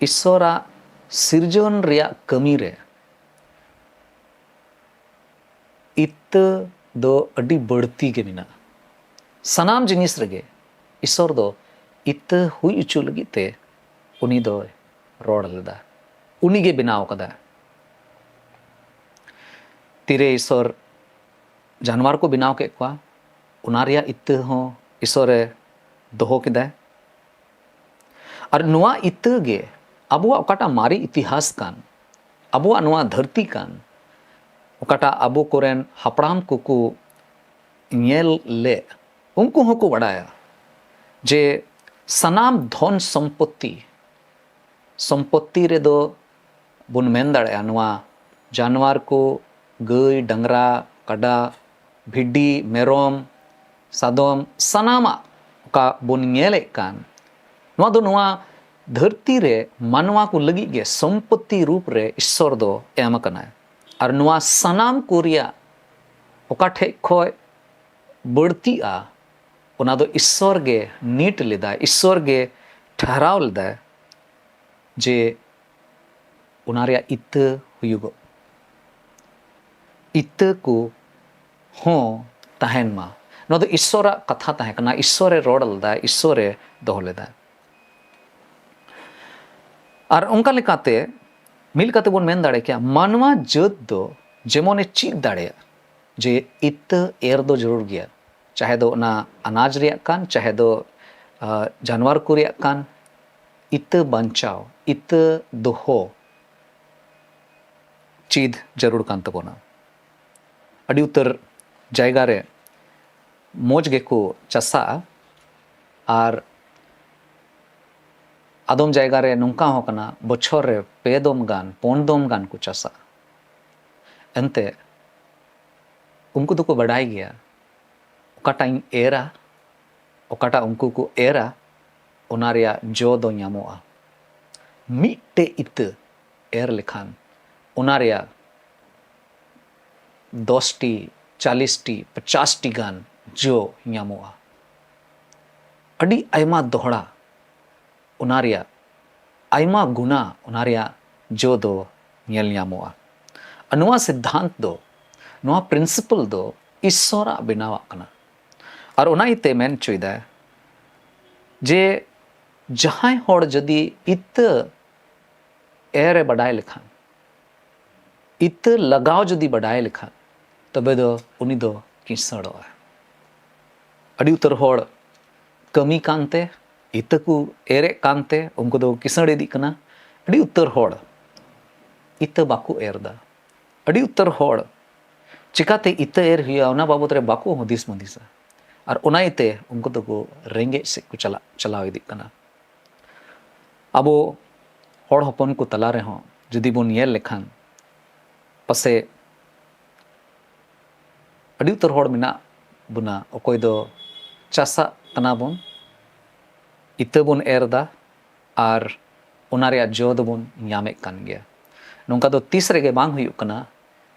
ᱤᱥᱥᱚᱨᱟᱜ ᱥᱤᱨᱡᱚᱱ ᱨᱮᱭᱟᱜ ᱠᱟᱹᱢᱤ ᱨᱮ ᱤᱛᱟᱹ ᱫᱚ ᱟᱹᱰᱤ ᱵᱟᱹᱲᱛᱤ ᱜᱮ ᱢᱮᱱᱟᱜᱼᱟ᱾ ᱥᱟᱱᱟᱢ ᱡᱤᱱᱤᱥ ᱨᱮᱜᱮ ᱤᱥᱥᱚᱨ ᱫᱚ ᱤᱛᱟᱹ ᱦᱩᱭ ᱦᱚᱪᱚ ᱞᱟᱹᱜᱤᱫ ᱛᱮ ᱩᱱᱤ ᱫᱚᱭ ᱨᱚᱲ ᱞᱮᱫᱟ᱾ ᱩᱱᱤ ᱜᱮ ᱵᱮᱱᱟᱣ ᱠᱟᱫᱟ᱾ ᱛᱤᱨᱮ ᱤᱥᱥᱚᱨ ᱡᱟᱱᱣᱟᱨ ᱠᱚ ᱵᱮᱱᱟᱣ ᱠᱮᱫ ᱠᱚᱣᱟ, ᱚᱱᱟ ᱨᱮᱭᱟᱜ ᱤᱛᱟᱹ ᱦᱚᱸ ᱤᱥᱥᱚᱨᱮ ᱫᱚᱦᱚ ᱠᱮᱫᱟᱭ᱾ ᱟᱨ ᱱᱚᱣᱟ ᱤᱛᱟᱹ ᱜᱮ ᱟᱵᱚᱣᱟᱜ ᱚᱠᱟᱴᱟᱜ ᱢᱟᱨᱮ ᱤᱛᱤᱦᱟᱥ ᱠᱟᱱ, ᱟᱵᱚᱣᱟᱜ ᱱᱚᱣᱟ ᱫᱷᱟᱹᱨᱛᱤ ᱠᱟᱱ, ᱚᱠᱟᱴᱟᱜ ᱟᱵᱚ ᱠᱚᱨᱮᱱ ᱦᱟᱯᱲᱟᱢ ᱠᱚᱠᱚ ᱧᱮᱞ ᱞᱮᱫ, ᱩᱱᱠᱩ ᱦᱚᱸᱠᱚ ᱵᱟᱰᱟᱭᱟ ᱡᱮ ᱥᱟᱱᱟᱢ ᱫᱷᱚᱱ ᱥᱚᱢᱯᱚᱛᱤ, ᱥᱚᱢᱯᱚᱛᱤ ᱨᱮᱫᱚ ᱵᱚᱱ ᱢᱮᱱ ᱫᱟᱲᱮᱭᱟᱜᱼᱟ, ᱱᱚᱣᱟ ᱡᱟᱱᱣᱟᱨ ᱠᱚ, ᱜᱟᱹᱭ, ᱰᱟᱝᱨᱟ, ᱠᱟᱰᱟ, ᱵᱷᱤᱰᱤ, ᱢᱮᱨᱚᱢ, ᱥᱟᱫᱚᱢ, ᱥᱟᱱᱟᱢᱟᱜ ᱚᱠᱟ ᱵᱚᱱ ᱧᱮᱞᱮᱫ ᱠᱟᱱ, ᱱᱚᱣᱟ ᱫᱚ ᱱᱚᱣᱟ ᱫᱷᱟᱹᱨᱛᱤ ᱨᱮ ᱢᱟᱱᱣᱟ ᱠᱚ ᱞᱟᱹᱜᱤᱫ ᱜᱮ ᱥᱚᱢᱯᱚᱛᱤ ᱨᱩᱯ ᱨᱮ ᱤᱥᱥᱚᱨ ᱫᱚ ᱮᱢ ᱟᱠᱟᱱᱟᱭ᱾ ᱟᱨ ᱱᱚᱣᱟ ᱥᱟᱱᱟᱢ ᱠᱚ ᱨᱮᱭᱟᱜ ᱚᱠᱟ ᱴᱷᱮᱡ ᱠᱷᱚᱡ ᱵᱟᱹᱲᱛᱤᱜᱼᱟ, ᱚᱱᱟ ᱫᱚ ᱤᱥᱥᱚᱨ ᱜᱮ ᱱᱤᱴ ᱞᱮᱫᱟᱭ, ᱤᱥᱥᱚᱨ ᱜᱮ ᱴᱷᱟᱨᱟᱣ ᱞᱮᱫᱟᱭ ᱡᱮ ᱚᱱᱟ ᱨᱮᱭᱟᱜ ᱤᱛᱟᱹ ᱦᱩᱭᱩᱜᱚᱜ, ᱤᱛᱟᱹ ᱠᱚ ᱦᱚᱸ ᱛᱟᱦᱮᱱ ᱢᱟ᱾ ᱱᱚᱣᱟ ᱫᱚ ᱤᱥᱥᱚᱨᱟᱜ ᱠᱟᱛᱷᱟ ᱛᱟᱦᱮᱸ ᱠᱟᱱᱟ, ᱤᱥᱥᱚᱨᱮ ᱨᱚᱲ ᱞᱮᱫᱟ, ᱤᱥᱥᱚᱨᱮ ᱫᱚᱦᱚ ᱞᱮᱫᱟ᱾ ᱟᱨ ᱚᱱᱠᱟ ᱞᱮᱠᱟᱛᱮ ᱢᱤᱫ ᱞᱮᱠᱟᱛᱮ ᱵᱚᱱ ᱢᱮᱱ ᱫᱟᱲᱮ ᱠᱮᱭᱟ, ᱢᱟᱱᱣᱟ ᱡᱟᱹᱛ ᱫᱚ ᱡᱮᱢᱚᱱᱮ ᱪᱮᱫ ᱫᱟᱲᱮᱭᱟᱜ ᱡᱮ ᱤᱛᱟᱹ ᱮᱨ ᱫᱚ ᱡᱟᱹᱨᱩᱲ ᱜᱮᱭᱟ, ᱪᱟᱦᱮ ᱫᱚ ᱚᱱᱟ ᱟᱱᱟᱡᱽ ᱨᱮᱭᱟᱜ ᱠᱟᱱ, ᱪᱟᱦᱮ ᱫᱚ ᱟᱸ, ᱡᱟᱱᱣᱟᱨ ᱠᱚ ᱨᱮᱭᱟᱜ ᱠᱟᱱ, ᱤᱛᱟᱹ ᱵᱟᱧᱪᱟᱣ, ᱤᱛᱟᱹ ᱫᱚᱦᱚ ᱪᱮᱫ ᱡᱟᱹᱨᱩᱲ ᱠᱟᱱ ᱛᱟᱵᱚᱱᱟ᱾ ᱟᱹᱰᱤ ᱩᱛᱟᱹᱨ ᱡᱟᱭᱜᱟ ᱨᱮ ᱢᱚᱡᱽ ᱜᱮᱠᱚ ᱪᱟᱥᱟᱜᱼᱟ, ᱟᱨ ᱟᱫᱚᱢ ᱡᱟᱭᱜᱟ ᱨᱮ ᱱᱚᱝᱠᱟ ᱦᱚᱸ ᱠᱟᱱᱟ, ᱵᱚᱪᱷᱚᱨ ᱨᱮ ᱯᱮ ᱫᱚᱢ ᱜᱟᱱ, ᱯᱩᱱ ᱫᱚᱢ ᱜᱟᱱ ᱠᱚ ᱪᱟᱥᱟ᱾ ᱮᱱᱛᱮ ᱩᱱᱠᱩ ᱫᱚᱠᱚ ᱵᱟᱰᱟᱭ ᱜᱮᱭᱟ, ᱚᱠᱟᱴᱟᱜ ᱤᱧ ᱮᱨᱟ, ᱚᱠᱟᱴᱟᱜ ᱩᱱᱠᱩ ᱠᱚ ᱮᱨᱟ, ᱚᱱᱟ ᱨᱮᱭᱟᱜ ᱡᱚ ᱫᱚ ᱧᱟᱢᱚᱜᱼᱟ᱾ ᱢᱤᱫᱴᱮᱡ ᱤᱛᱟᱹ ᱮᱨ ᱞᱮᱠᱷᱟᱱ ᱚᱱᱟ ᱨᱮᱭᱟᱜ ᱫᱚᱥ ᱴᱤ, ᱪᱟᱞᱤᱥ ᱴᱤ, ᱯᱚᱪᱟᱥ ᱴᱤ ᱜᱟᱱ ᱡᱚ ᱧᱟᱢᱚᱜᱼᱟ᱾ ᱟᱹᱰᱤ ᱟᱭᱢᱟ ᱫᱚᱦᱲᱟ ᱚᱱᱟ ᱨᱮᱭᱟᱜ, ᱟᱭᱢᱟ ᱜᱩᱱᱟ ᱚᱱᱟ ᱨᱮᱭᱟᱜ ᱡᱚ ᱫᱚ ᱧᱮᱞ ᱧᱟᱢᱚᱜᱼᱟ᱾ ᱟᱨ ᱱᱚᱣᱟ ᱥᱤᱫᱽᱫᱷᱟᱱᱛ ᱫᱚ, ᱱᱚᱣᱟ principle ᱫᱚ ᱤᱥᱥᱚᱨᱟᱜ ᱵᱮᱱᱟᱣᱟᱜ ᱠᱟᱱᱟ᱾ ᱟᱨ ᱚᱱᱟ ᱤᱭᱟᱹᱛᱮ ᱢᱮᱱ ᱦᱚᱪᱚᱭᱮᱫᱟᱭ ᱡᱮ ᱡᱟᱦᱟᱸᱭ ᱦᱚᱲ ᱡᱩᱫᱤ ᱤᱛᱟᱹ ᱮᱨ ᱮ ᱵᱟᱰᱟᱭ ᱞᱮᱠᱷᱟᱱ, ᱤᱛᱟᱹ ᱞᱟᱜᱟᱣ ᱡᱩᱫᱤ ᱵᱟᱰᱟᱭ ᱞᱮᱠᱷᱟᱱ, ᱛᱚᱵᱮ ᱫᱚ ᱩᱱᱤ ᱫᱚ ᱠᱤᱥᱟᱹᱬᱚᱜᱼᱟᱭ᱾ ᱟᱹᱰᱤ ᱩᱛᱟᱹᱨ ᱦᱚᱲ ᱠᱟᱹᱢᱤ ᱠᱟᱱᱛᱮ, ᱤᱛᱟᱹ ᱠᱚ ᱮᱨᱮᱫ ᱠᱟᱱᱛᱮ ᱩᱱᱠᱩ ᱫᱚ ᱠᱤᱥᱟᱹᱬ ᱤᱫᱤᱜ ᱠᱟᱱᱟ᱾ ᱟᱹᱰᱤ ᱩᱛᱟᱹᱨ ᱦᱚᱲ ᱤᱛᱟᱹ ᱵᱟᱠᱚ ᱮᱨ ᱮᱫᱟ᱾ ᱟᱹᱰᱤ ᱩᱛᱟᱹᱨ ᱦᱚᱲ ᱪᱤᱠᱟᱛᱮ ᱤᱛᱟᱹ ᱮᱨ ᱦᱩᱭᱩᱜᱼᱟ, ᱚᱱᱟ ᱵᱟᱵᱚᱫ ᱨᱮ ᱵᱟᱠᱚ ᱦᱩᱫᱤᱥ ᱢᱩᱫᱤᱥᱟ᱾ ᱟᱨ ᱚᱱᱟ ᱤᱭᱟᱹᱛᱮ ᱩᱱᱠᱩ ᱫᱚᱠᱚ ᱨᱮᱸᱜᱮᱡ ᱥᱮᱫ ᱠᱚ ᱪᱟᱞᱟᱜ, ᱪᱟᱞᱟᱣ ᱤᱫᱤᱜ ᱠᱟᱱᱟ᱾ ᱟᱵᱚ ᱦᱚᱲ ᱦᱚᱯᱚᱱ ᱠᱚ ᱛᱟᱞᱟ ᱨᱮᱦᱚᱸ ᱡᱩᱫᱤ ᱵᱚᱱ ᱧᱮᱞ ᱞᱮᱠᱷᱟᱱ, ᱯᱟᱥᱮᱡ ᱟᱹᱰᱤ ᱩᱛᱟᱹᱨ ᱦᱚᱲ ᱢᱮᱱᱟᱜ ᱵᱚᱱᱟ, ᱚᱠᱚᱭ ᱫᱚ ᱪᱟᱥᱟᱜ ᱠᱟᱱᱟ ᱵᱚᱱ, ᱤᱛᱟᱹ ᱵᱚᱱ ᱮᱨ ᱮᱫᱟ, ᱟᱨ ᱚᱱᱟ ᱨᱮᱭᱟᱜ ᱡᱚ ᱫᱚᱵᱚᱱ ᱧᱟᱢᱮᱫ ᱠᱟᱱ ᱜᱮᱭᱟ᱾ ᱱᱚᱝᱠᱟ ᱫᱚ ᱛᱤᱥ ᱨᱮᱜᱮ ᱵᱟᱝ ᱦᱩᱭᱩᱜ ᱠᱟᱱᱟ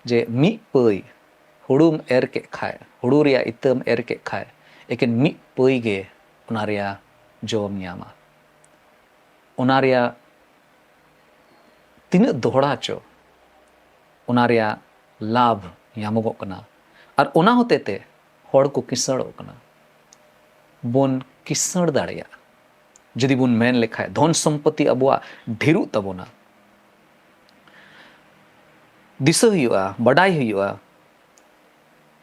ᱡᱮ ᱢᱤᱫ ᱯᱟᱹᱭ ᱦᱩᱲᱩᱢ ᱮᱨ ᱠᱮᱫ ᱠᱷᱟᱡ, ᱦᱩᱲᱩ ᱨᱮᱭᱟᱜ ᱤᱛᱟᱹᱢ ᱮᱨ ᱠᱮᱫ ᱠᱷᱟᱡ, ᱮᱠᱮᱱ ᱢᱤᱫ ᱯᱟᱹᱭ ᱜᱮ ᱚᱱᱟ ᱨᱮᱭᱟᱜ ᱡᱚᱢ ᱧᱟᱢᱟ᱾ ᱚᱱᱟ ᱨᱮᱭᱟᱜ ᱛᱤᱱᱟᱹᱜ ᱫᱚᱦᱲᱟ ᱪᱚ ᱚᱱᱟ ᱨᱮᱭᱟᱜ ᱞᱟᱵᱷ ᱧᱟᱢᱚᱜᱚᱜ ᱠᱟᱱᱟ, ᱟᱨ ᱚᱱᱟ ᱦᱚᱛᱮ ᱛᱮ ᱦᱚᱲ ᱠᱚ ᱠᱤᱥᱟᱹᱬᱚᱜ ᱠᱟᱱᱟ᱾ ᱵᱚᱱ ᱠᱤᱥᱟᱹᱬ ᱫᱟᱲᱮᱭᱟᱜᱼᱟ᱾ ᱡᱩᱫᱤ ᱵᱚᱱ ᱢᱮᱱ ᱞᱮᱠᱷᱟᱡ, ᱫᱷᱚᱱ ᱥᱚᱢᱯᱚᱛᱤ ᱟᱵᱚᱣᱟᱜ ᱰᱷᱮᱨᱚᱜ ᱛᱟᱵᱚᱱᱟ᱾ ᱫᱤᱥᱟᱹ ᱦᱩᱭᱩᱜᱼᱟ, ᱵᱟᱰᱟᱭ ᱦᱩᱭᱩᱜᱼᱟ,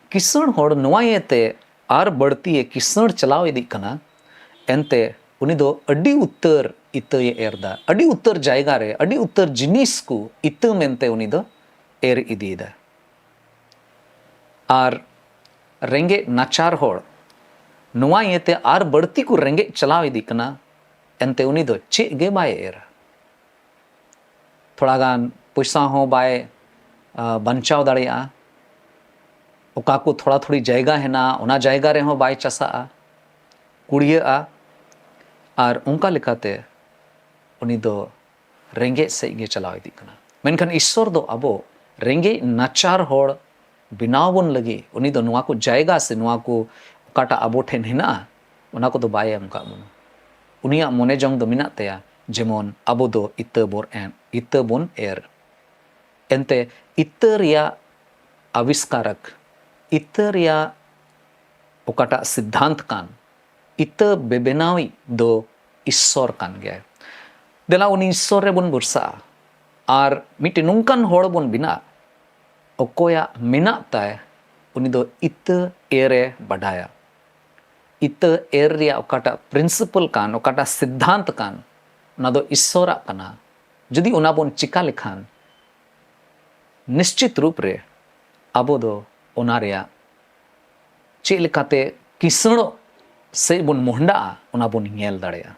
ᱠᱤᱥᱟᱹᱬ ᱦᱚᱲ ᱱᱚᱣᱟ ᱤᱭᱟᱹᱛᱮ ᱟᱨ ᱵᱟᱹᱲᱛᱤ ᱮ ᱠᱤᱥᱟᱹᱬ ᱪᱟᱞᱟᱣ ᱤᱫᱤᱜ ᱠᱟᱱᱟ, ᱮᱱᱛᱮ ᱩᱱᱤ ᱫᱚ ᱟᱹᱰᱤ ᱩᱛᱟᱹᱨ ᱤᱛᱟᱹᱭ ᱮᱨ ᱫᱟ, ᱟᱹᱰᱤ ᱩᱛᱟᱹᱨ ᱡᱟᱭᱜᱟ ᱨᱮ ᱟᱹᱰᱤ ᱩᱛᱟᱹᱨ ᱡᱤᱱᱤᱥ ᱠᱚ ᱤᱛᱟᱹ ᱢᱮᱱᱛᱮ ᱩᱱᱤ ᱫᱚ ᱮᱨ ᱤᱫᱤᱭᱮᱫᱟ᱾ ᱟᱨ ᱨᱮᱸᱜᱮᱡ ᱱᱟᱪᱟᱨ ᱦᱚᱲ ᱱᱚᱣᱟ ᱤᱭᱟᱹᱛᱮ ᱟᱨ ᱵᱟᱹᱲᱛᱤ ᱠᱚ ᱨᱮᱸᱜᱮᱡ ᱪᱟᱞᱟᱣ ᱤᱫᱤᱜ ᱠᱟᱱᱟ, ᱮᱱᱛᱮ ᱩᱱᱤ ᱫᱚ ᱪᱮᱫ ᱜᱮ ᱵᱟᱭ ᱮᱨᱟ᱾ ᱛᱷᱚᱲᱟ ᱜᱟᱱ ᱯᱚᱭᱥᱟ ᱦᱚᱸ ᱵᱟᱭ, ᱟ, ᱵᱟᱧᱪᱟᱣ ᱫᱟᱲᱮᱭᱟᱜᱼᱟ᱾ ᱚᱠᱟ ᱠᱚ ᱛᱷᱚᱲᱟ ᱛᱷᱩᱲᱤ ᱡᱟᱭᱜᱟ ᱦᱮᱱᱟᱜᱼᱟ, ᱚᱱᱟ ᱡᱟᱭᱜᱟ ᱨᱮᱦᱚᱸ ᱵᱟᱭ ᱪᱟᱥᱟᱜᱼᱟ, ᱠᱩᱲᱭᱟᱹᱜᱼᱟ᱾ ᱟᱨ ᱚᱱᱠᱟ ᱞᱮᱠᱟᱛᱮ ᱩᱱᱤ ᱫᱚ ᱨᱮᱸᱜᱮᱡ ᱥᱮᱫ ᱜᱮ ᱪᱟᱞᱟᱣ ᱤᱫᱤᱜ ᱠᱟᱱᱟ᱾ ᱢᱮᱱᱠᱷᱟᱱ ᱤᱥᱥᱚᱨ ᱫᱚ ᱟᱵᱚ ᱨᱮᱸᱜᱮᱡ ᱱᱟᱪᱟᱨ ᱦᱚᱲ ᱵᱮᱱᱟᱣ ᱵᱚᱱ ᱞᱟᱹᱜᱤᱫ ᱩᱱᱤ ᱫᱚ ᱱᱚᱣᱟ ᱠᱚ ᱡᱟᱭᱜᱟ ᱥᱮ ᱱᱚᱣᱟ ᱠᱚ ᱚᱠᱟᱴᱟᱜ ᱟᱵᱚ ᱴᱷᱮᱱ ᱦᱮᱱᱟᱜᱼᱟ, ᱚᱱᱟ ᱠᱚᱫᱚ ᱵᱟᱭ ᱮᱢ ᱠᱟᱜ ᱵᱚᱱᱟ᱾ ᱩᱱᱤᱭᱟᱜ ᱢᱚᱱᱮ ᱡᱚᱝ ᱫᱚ ᱢᱮᱱᱟᱜ ᱛᱟᱭᱟ ᱡᱮᱢᱚᱱ ᱟᱵᱚ ᱫᱚ ᱤᱛᱟᱹ ᱵᱚᱱ ᱮᱢ, ᱤᱛᱟᱹ ᱵᱚᱱ ᱮᱨ᱾ ᱮᱱᱛᱮ ᱤᱛᱟᱹ ᱨᱮᱭᱟᱜ ᱟᱵᱤᱥᱠᱟᱨᱚᱠ, ᱤᱛᱟᱹ ᱨᱮᱭᱟᱜ ᱚᱠᱟᱴᱟᱜ ᱥᱤᱫᱽᱫᱷᱟᱱᱛ ᱠᱟᱱ, ᱤᱛᱟᱹ ᱵᱮᱵᱮᱱᱟᱣᱤᱡ ᱫᱚ ᱤᱥᱥᱚᱨ ᱠᱟᱱ ᱜᱮᱭᱟᱭ᱾ ᱫᱮᱞᱟ ᱩᱱᱤ ᱤᱥᱥᱚᱨ ᱨᱮᱵᱚᱱ ᱵᱷᱚᱨᱥᱟᱜᱼᱟ ᱟᱨ ᱢᱤᱫᱴᱮᱱ ᱱᱚᱝᱠᱟᱱ ᱦᱚᱲ ᱵᱚᱱ ᱵᱮᱱᱟᱜᱼᱟ, ᱚᱠᱚᱭᱟᱜ ᱢᱮᱱᱟᱜ ᱛᱟᱭ, ᱩᱱᱤ ᱫᱚ ᱤᱛᱟᱹ ᱮᱨ ᱮ ᱵᱟᱰᱟᱭᱟ᱾ ᱤᱛᱟᱹ ᱮᱨ ᱨᱮᱭᱟᱜ ᱚᱠᱟᱴᱟᱜ principle ᱠᱟᱱ, ᱚᱠᱟᱴᱟᱜ ᱥᱤᱫᱽᱫᱷᱟᱱᱛ ᱠᱟᱱ, ᱚᱱᱟ ᱫᱚ ᱤᱥᱥᱚᱨᱟᱜ ᱠᱟᱱᱟ᱾ ᱡᱩᱫᱤ ᱚᱱᱟ ᱵᱚᱱ ᱪᱤᱠᱟ ᱞᱮᱠᱷᱟᱱ, ᱱᱤᱥᱪᱤᱛ ᱨᱩᱯ ᱨᱮ ᱟᱵᱚ ᱫᱚ ᱚᱱᱟ ᱨᱮᱭᱟᱜ ᱪᱮᱫ ᱞᱮᱠᱟᱛᱮ ᱠᱤᱥᱟᱹᱬᱚᱜ ᱥᱮᱫ ᱵᱚᱱ ᱢᱚᱦᱰᱟᱜᱼᱟ, ᱚᱱᱟ ᱵᱚᱱ ᱧᱮᱞ ᱫᱟᱲᱮᱭᱟᱜᱼᱟ᱾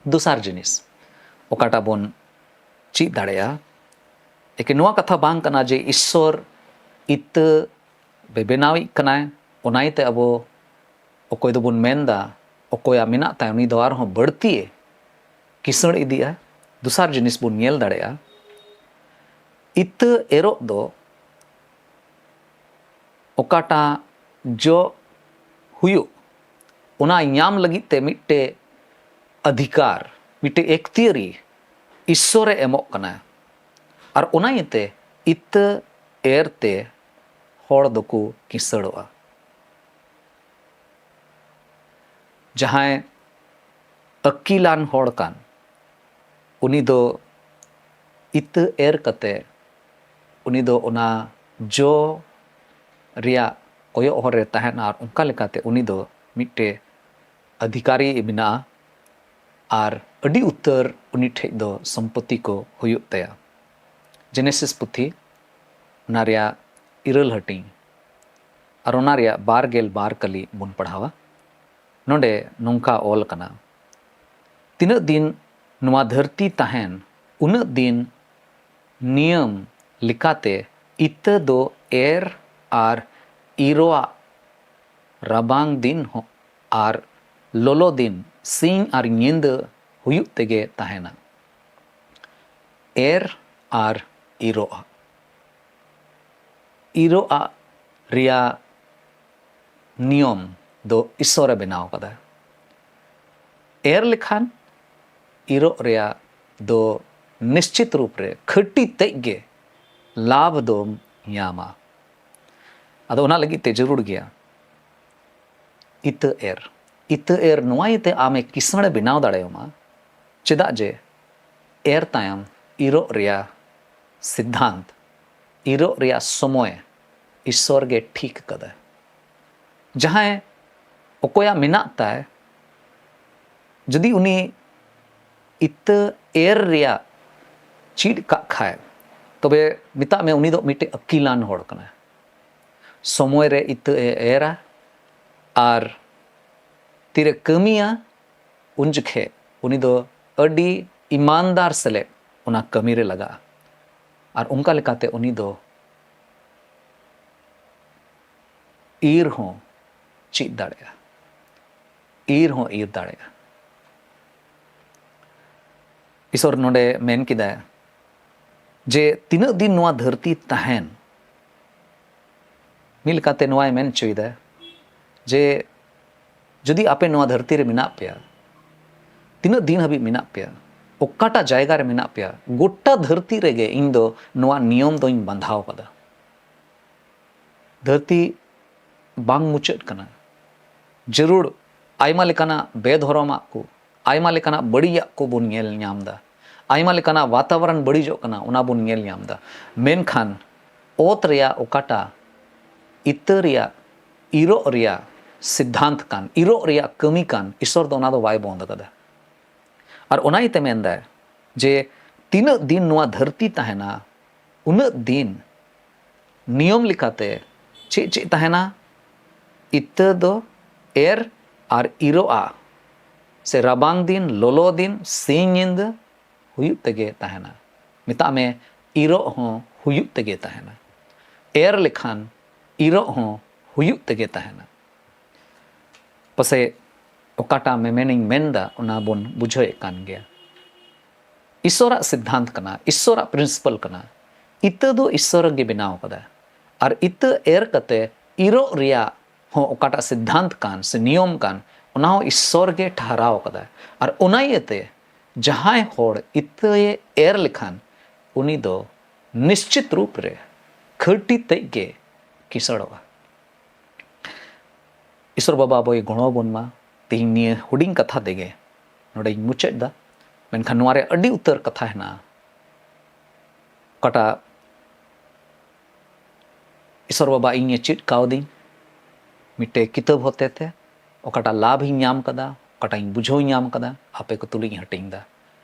ᱫᱚᱥᱟᱨ ᱡᱤᱱᱤᱥ ᱚᱠᱟᱴᱟᱜ ᱵᱚᱱ ᱪᱮᱫ ᱫᱟᱲᱮᱭᱟᱜᱼᱟ, ᱮᱠᱮ ᱱᱚᱣᱟ ᱠᱟᱛᱷᱟ ᱵᱟᱝ ᱠᱟᱱᱟ ᱡᱮ ᱤᱥᱥᱚᱨ ᱤᱛᱟᱹ ᱵᱮᱵᱮᱱᱟᱣᱤᱡ ᱠᱟᱱᱟᱭ, ᱚᱱᱟ ᱤᱭᱟᱹᱛᱮ ᱟᱵᱚ ᱚᱠᱚᱭ ᱫᱚᱵᱚᱱ ᱢᱮᱱᱫᱟ, ᱚᱠᱚᱭᱟᱜ ᱢᱮᱱᱟᱜ ᱛᱟᱭ, ᱩᱱᱤ ᱫᱚ ᱟᱨᱦᱚᱸ ᱵᱟᱹᱲᱛᱤ ᱠᱤᱥᱟᱹᱬ ᱤᱫᱤᱜᱼᱟ᱾ ᱫᱚᱥᱟᱨ ᱡᱤᱱᱤᱥ ᱵᱚᱱ ᱧᱮᱞ ᱫᱟᱲᱮᱭᱟᱜᱼᱟ, ᱤᱛᱟᱹ ᱮᱨᱚᱜ ᱫᱚ ᱚᱠᱟᱴᱟᱜ ᱡᱚ ᱦᱩᱭᱩᱜ, ᱚᱱᱟ ᱧᱟᱢ ᱞᱟᱹᱜᱤᱫ ᱛᱮ ᱢᱤᱫᱴᱮᱡ ᱚᱫᱷᱤᱠᱟᱨ, ᱢᱤᱫᱴᱮᱡ ᱮᱠᱛᱤᱭᱟᱹᱨᱤ ᱤᱥᱥᱚᱨᱮ ᱮᱢᱚᱜ ᱠᱟᱱᱟ᱾ ᱟᱨ ᱚᱱᱟ ᱤᱭᱟᱹᱛᱮ ᱤᱛᱟᱹ ᱮᱨ ᱛᱮ ᱦᱚᱲ ᱫᱚᱠᱚ ᱠᱤᱥᱟᱹᱬᱚᱜᱼᱟ᱾ ᱡᱟᱦᱟᱸᱭ ᱟᱹᱠᱤᱞᱟᱱ ᱦᱚᱲ ᱠᱟᱱ, ᱩᱱᱤ ᱫᱚ ᱤᱛᱟᱹ ᱮᱨ ᱠᱟᱛᱮ ᱩᱱᱤ ᱫᱚ ᱚᱱᱟ ᱡᱚ ᱨᱮᱭᱟᱜ ᱠᱚᱭᱚᱜ ᱦᱚᱨ ᱨᱮ ᱛᱟᱦᱮᱱᱟ ᱟᱨ ᱚᱱᱠᱟ ᱞᱮᱠᱟᱛᱮ ᱩᱱᱤ ᱫᱚ ᱢᱤᱫᱴᱮᱡ ᱚᱫᱷᱤᱠᱟᱨᱤ ᱢᱮᱱᱟᱜᱼᱟ ᱟᱨ ᱟᱹᱰᱤ ᱩᱛᱟᱹᱨ ᱩᱱᱤ ᱴᱷᱮᱡ ᱫᱚ ᱥᱚᱢᱯᱚᱛᱤ ᱠᱚ ᱦᱩᱭᱩᱜ ᱛᱟᱭᱟ᱾ ᱡᱮᱱᱮᱥᱤᱥ ᱯᱩᱛᱷᱤ, ᱚᱱᱟ ᱨᱮᱭᱟᱜ ᱤᱨᱟᱹᱞ ᱦᱟᱹᱴᱤᱧ ᱟᱨ ᱚᱱᱟ ᱨᱮᱭᱟᱜ ᱵᱟᱨ ᱜᱮᱞ ᱵᱟᱨ ᱠᱟᱹᱞᱤ ᱵᱚᱱ ᱯᱟᱲᱦᱟᱣᱟ᱾ ᱱᱚᱰᱮ ᱱᱚᱝᱠᱟ ᱚᱞ ᱟᱠᱟᱱᱟ, ᱛᱤᱱᱟᱹᱜ ᱫᱤᱱ ᱱᱚᱣᱟ ᱫᱷᱟᱹᱨᱛᱤ ᱛᱟᱦᱮᱱ, ᱩᱱᱟᱹᱜ ᱫᱤᱱ ᱱᱤᱭᱚᱢ ᱞᱮᱠᱟᱛᱮ ᱤᱛᱟᱹ ᱫᱚ ᱮᱨ ᱟᱨ ᱤᱨᱚᱜ ᱟᱜ ᱨᱟᱵᱟᱝ ᱫᱤᱱ ᱦᱚᱸ ᱟᱨ ᱞᱚᱞᱚ ᱫᱤᱱ ᱥᱤᱧ ᱟᱨ ᱧᱤᱫᱟᱹ ᱦᱩᱭᱩᱜ ᱛᱮᱜᱮ ᱛᱟᱦᱮᱱᱟ᱾ ᱮᱨ ᱟᱨ ᱤᱨᱚᱜ ᱟᱜ᱾ ᱤᱨᱚᱜ ᱟᱜ ᱨᱮᱭᱟᱜ ᱱᱤᱭᱚᱢ ᱫᱚ ᱤᱥᱚᱨᱮ ᱵᱮᱱᱟᱣ ᱠᱟᱫᱟ᱾ ᱮᱨ ᱞᱮᱠᱷᱟᱱ ᱤᱨᱚᱜ ᱨᱮᱭᱟᱜ ᱫᱚ ᱱᱤᱥᱪᱤᱛ ᱨᱩᱯ ᱨᱮ ᱠᱷᱟᱹᱴᱤ ᱛᱮᱡ ᱜᱮ ᱞᱟᱵᱷ ᱫᱚᱢ ᱧᱟᱢᱟ᱾ ᱟᱫᱚ ᱚᱱᱟ ᱞᱟᱹᱜᱤᱫ ᱛᱮ ᱡᱟᱹᱨᱩᱲ ᱜᱮᱭᱟ ᱤᱛᱟᱹ ᱮᱨ᱾ ᱤᱛᱟᱹ ᱮᱨ ᱱᱚᱣᱟ ᱤᱭᱟᱹᱛᱮ ᱟᱢᱮ ᱠᱤᱥᱟᱹᱬᱮ ᱵᱮᱱᱟᱣ ᱫᱟᱲᱮᱭᱟᱢᱟ, ᱪᱮᱫᱟᱜ ᱡᱮ ᱮᱨ ᱛᱟᱭᱚᱢ ᱤᱨᱚᱜ ᱨᱮᱭᱟᱜ ᱥᱤᱫᱽᱫᱷᱟᱱᱛ, ᱤᱨᱚᱜ ᱨᱮᱭᱟᱜ ᱥᱚᱢᱚᱭ ᱤᱥᱚᱨ ᱜᱮ ᱴᱷᱤᱠ ᱠᱟᱫᱟ᱾ ᱡᱟᱦᱟᱸᱭ ᱚᱠᱚᱭᱟᱜ ᱢᱮᱱᱟᱜ ᱛᱟᱭ, ᱡᱩᱫᱤ ᱩᱱᱤ ᱤᱛᱟᱹ ᱮᱨ ᱨᱮᱭᱟᱜ ᱪᱮᱫ ᱠᱟᱜ ᱠᱷᱟᱭ, ᱛᱚᱵᱮ ᱢᱮᱛᱟᱜ ᱢᱮ ᱩᱱᱤ ᱫᱚ ᱢᱤᱫᱴᱮᱡ ᱟᱹᱠᱤᱞᱟᱱ ᱦᱚᱲ ᱠᱟᱱᱟᱭ᱾ ᱥᱚᱢᱚᱭ ᱨᱮ ᱤᱛᱟᱹ ᱮ ᱮᱨᱟ ᱟᱨ ᱛᱤᱨᱮ ᱠᱟᱹᱢᱤᱭᱟ, ᱩᱱ ᱡᱚᱠᱷᱮᱡ ᱩᱱᱤ ᱫᱚ ᱟᱹᱰᱤ ᱤᱢᱟᱱᱫᱟᱨ ᱥᱮᱞᱮᱫ ᱚᱱᱟ ᱠᱟᱹᱢᱤ ᱨᱮ ᱞᱟᱜᱟᱜᱼᱟ᱾ ᱟᱨ ᱚᱱᱠᱟ ᱞᱮᱠᱟᱛᱮ ᱩᱱᱤ ᱫᱚ ᱤᱨ ᱦᱚᱸ ᱪᱮᱫ ᱫᱟᱲᱮᱭᱟᱜᱼᱟ, ᱤᱨ ᱦᱚᱸ ᱤᱨ ᱫᱟᱲᱮᱭᱟᱜᱼᱟ᱾ ᱤᱥᱚᱨ ᱱᱚᱰᱮ ᱢᱮᱱ ᱠᱮᱫᱟᱭ ᱡᱮ ᱛᱤᱱᱟᱹᱜ ᱫᱤᱱ ᱱᱚᱣᱟ ᱫᱷᱟᱹᱨᱛᱤ ᱛᱟᱦᱮᱱ, ᱢᱤᱫ ᱞᱮᱠᱟᱛᱮ ᱱᱚᱣᱟᱭ ᱢᱮᱱ ᱦᱚᱪᱚᱭᱮᱫᱟ ᱡᱮ ᱡᱩᱫᱤ ᱟᱯᱮ ᱱᱚᱣᱟ ᱫᱷᱟᱹᱨᱛᱤ ᱨᱮ ᱢᱮᱱᱟᱜ ᱯᱮᱭᱟ, ᱛᱤᱱᱟᱹᱜ ᱫᱤᱱ ᱦᱟᱹᱵᱤᱡ ᱢᱮᱱᱟᱜ ᱯᱮᱭᱟ, ᱚᱠᱟᱴᱟᱜ ᱡᱟᱭᱜᱟ ᱨᱮ ᱢᱮᱱᱟᱜ ᱯᱮᱭᱟ, ᱜᱚᱴᱟ ᱫᱷᱟᱹᱨᱛᱤ ᱨᱮᱜᱮ ᱤᱧ ᱫᱚ ᱱᱚᱣᱟ ᱱᱤᱭᱚᱢ ᱫᱚᱧ ᱵᱟᱸᱫᱷᱟᱣ ᱠᱟᱫᱟ᱾ ᱫᱷᱟᱹᱨᱛᱤ ᱵᱟᱝ ᱢᱩᱪᱟᱹᱫ ᱠᱟᱱᱟ᱾ ᱡᱟᱹᱨᱩᱲ ᱟᱭᱢᱟ ᱞᱮᱠᱟᱱᱟᱜ ᱵᱮᱫᱷᱚᱨᱚᱢᱟᱜ ᱠᱚ, ᱟᱭᱢᱟ ᱞᱮᱠᱟᱱᱟᱜ ᱵᱟᱹᱲᱤᱡᱟᱜ ᱠᱚ ᱵᱚᱱ ᱧᱮᱞ ᱧᱟᱢ ᱮᱫᱟ᱾ ᱟᱭᱢᱟ ᱞᱮᱠᱟᱱᱟᱜ ᱵᱟᱛᱟᱵᱚᱨᱚᱱ ᱵᱟᱹᱲᱤᱡᱚᱜ ᱠᱟᱱᱟ, ᱚᱱᱟ ᱵᱚᱱ ᱧᱮᱞ ᱧᱟᱢ ᱮᱫᱟ᱾ ᱢᱮᱱᱠᱷᱟᱱ ᱚᱛ ᱨᱮᱭᱟᱜ ᱚᱠᱟᱴᱟᱜ ᱤᱛᱟᱹ ᱨᱮᱭᱟᱜ ᱤᱨᱚᱜ ᱨᱮᱭᱟᱜ ᱥᱤᱫᱽᱫᱷᱟᱱᱛ ᱠᱟᱱ, ᱤᱨᱚᱜ ᱨᱮᱭᱟᱜ ᱠᱟᱹᱢᱤ ᱠᱟᱱ, ᱤᱥᱚᱨ ᱫᱚ ᱚᱱᱟ ᱫᱚ ᱵᱟᱭ ᱵᱚᱱᱫ ᱟᱠᱟᱫᱟ᱾ ᱟᱨ ᱚᱱᱟ ᱤᱭᱟᱹᱛᱮ ᱢᱮᱱᱫᱟᱭ ᱡᱮ ᱛᱤᱱᱟᱹᱜ ᱫᱤᱱ ᱱᱚᱣᱟ ᱫᱷᱟᱹᱨᱛᱤ ᱛᱟᱦᱮᱱᱟ, ᱩᱱᱟᱹᱜ ᱫᱤᱱ ᱱᱤᱭᱚᱢ ᱞᱮᱠᱟᱛᱮ ᱪᱮᱫ ᱪᱮᱫ ᱛᱟᱦᱮᱱᱟ? ᱤᱛᱟᱹ ᱫᱚ ᱮᱨ ᱟᱨ ᱤᱨᱚᱜᱼᱟ, ᱥᱮ ᱨᱟᱵᱟᱝ ᱫᱤᱱ, ᱞᱚᱞᱚ ᱫᱤᱱ, ᱥᱤᱧ ᱧᱤᱫᱟᱹ ᱦᱩᱭᱩᱜ ᱛᱮᱜᱮ ᱛᱟᱦᱮᱱᱟ᱾ ᱢᱮᱛᱟᱜ ᱢᱮ, ᱤᱨᱚᱜ ᱦᱚᱸ ᱦᱩᱭᱩᱜ ᱛᱮᱜᱮ ᱛᱟᱦᱮᱱᱟ᱾ ᱮᱨ ᱞᱮᱠᱷᱟᱱ ᱤᱨᱚᱜ ᱦᱚᱸ ᱦᱩᱭᱩᱜ ᱛᱮᱜᱮ ᱛᱟᱦᱮᱱᱟ᱾ ᱯᱟᱥᱮᱡ ᱚᱠᱟᱴᱟᱜ ᱢᱮᱢᱮᱱᱤᱧ ᱢᱮᱱᱫᱟ, ᱚᱱᱟ ᱵᱚᱱ ᱵᱩᱡᱷᱟᱹᱣᱮᱫ ᱠᱟᱱ ᱜᱮᱭᱟ᱾ ᱤᱥᱚᱨᱟᱜ ᱥᱤᱫᱽᱫᱷᱟᱱᱛ ᱠᱟᱱᱟ, ᱤᱥᱚᱨᱟᱜ ᱯᱨᱤᱱᱥᱤᱯᱟᱞ ᱠᱟᱱᱟ᱾ ᱤᱛᱟᱹ ᱫᱚ ᱤᱥᱚᱨ ᱜᱮ ᱵᱮᱱᱟᱣ ᱠᱟᱫᱟ᱾ ᱟᱨ ᱤᱛᱟᱹ ᱮᱨ ᱠᱟᱛᱮ ᱤᱨᱚᱜ ᱨᱮᱭᱟᱜ ᱦᱚᱸ ᱚᱠᱟᱴᱟᱜ ᱥᱤᱫᱽᱫᱷᱟᱱᱛ ᱠᱟᱱ ᱥᱮ ᱱᱤᱭᱚᱢ ᱠᱟᱱ, ᱚᱱᱟ ᱦᱚᱸ ᱤᱥᱚᱨ ᱜᱮ ᱴᱷᱟᱦᱨᱟᱣ ᱠᱟᱫᱟ᱾ ᱟᱨ ᱚᱱᱟ ᱤᱭᱟᱹᱛᱮ ᱡᱟᱦᱟᱸᱭ ᱦᱚᱲ ᱤᱛᱟᱹᱭ ᱮᱨ ᱞᱮᱠᱷᱟᱱ, ᱩᱱᱤ ᱫᱚ ᱱᱤᱥᱪᱤᱛ ᱨᱩᱯ ᱨᱮ ᱠᱷᱟᱹᱴᱤ ᱛᱮᱫ ᱜᱮ ᱠᱤᱥᱟᱹᱲᱚᱜᱼᱟ᱾ ᱤᱥᱚᱨ ᱵᱟᱵᱟ ᱟᱵᱚᱭ ᱜᱚᱲᱚ ᱟᱵᱚᱱ ᱢᱟ᱾ ᱛᱮᱦᱮᱧ ᱱᱤᱭᱟᱹ ᱦᱩᱰᱤᱧ ᱠᱟᱛᱷᱟ ᱛᱮᱜᱮ ᱱᱚᱰᱮᱧ ᱢᱩᱪᱟᱹᱫ ᱮᱫᱟ᱾ ᱢᱮᱱᱠᱷᱟᱱ ᱱᱚᱣᱟ ᱨᱮ ᱟᱹᱰᱤ ᱩᱛᱟᱹᱨ ᱠᱟᱛᱷᱟ ᱦᱮᱱᱟᱜᱼᱟ, ᱚᱠᱟᱴᱟᱜ ᱤᱥᱚᱨ ᱵᱟᱵᱟ ᱤᱧᱮ ᱪᱮᱫ ᱠᱟᱣᱫᱤᱧ ᱢᱤᱫᱴᱮᱡ ᱠᱤᱛᱟᱹᱵ ᱦᱚᱛᱮ ᱛᱮ, ᱚᱠᱟᱴᱟᱜ ᱞᱟᱵᱷ ᱤᱧ ᱧᱟᱢ ᱠᱟᱫᱟ, ᱚᱠᱟᱴᱟᱜ ᱤᱧ ᱵᱩᱡᱷᱟᱹᱣ ᱧᱟᱢ ᱠᱟᱫᱟ, ᱟᱯᱮ ᱠᱚ ᱛᱩᱞᱩᱡ ᱤᱧ ᱦᱟᱹᱴᱤᱧ ᱮᱫᱟ᱾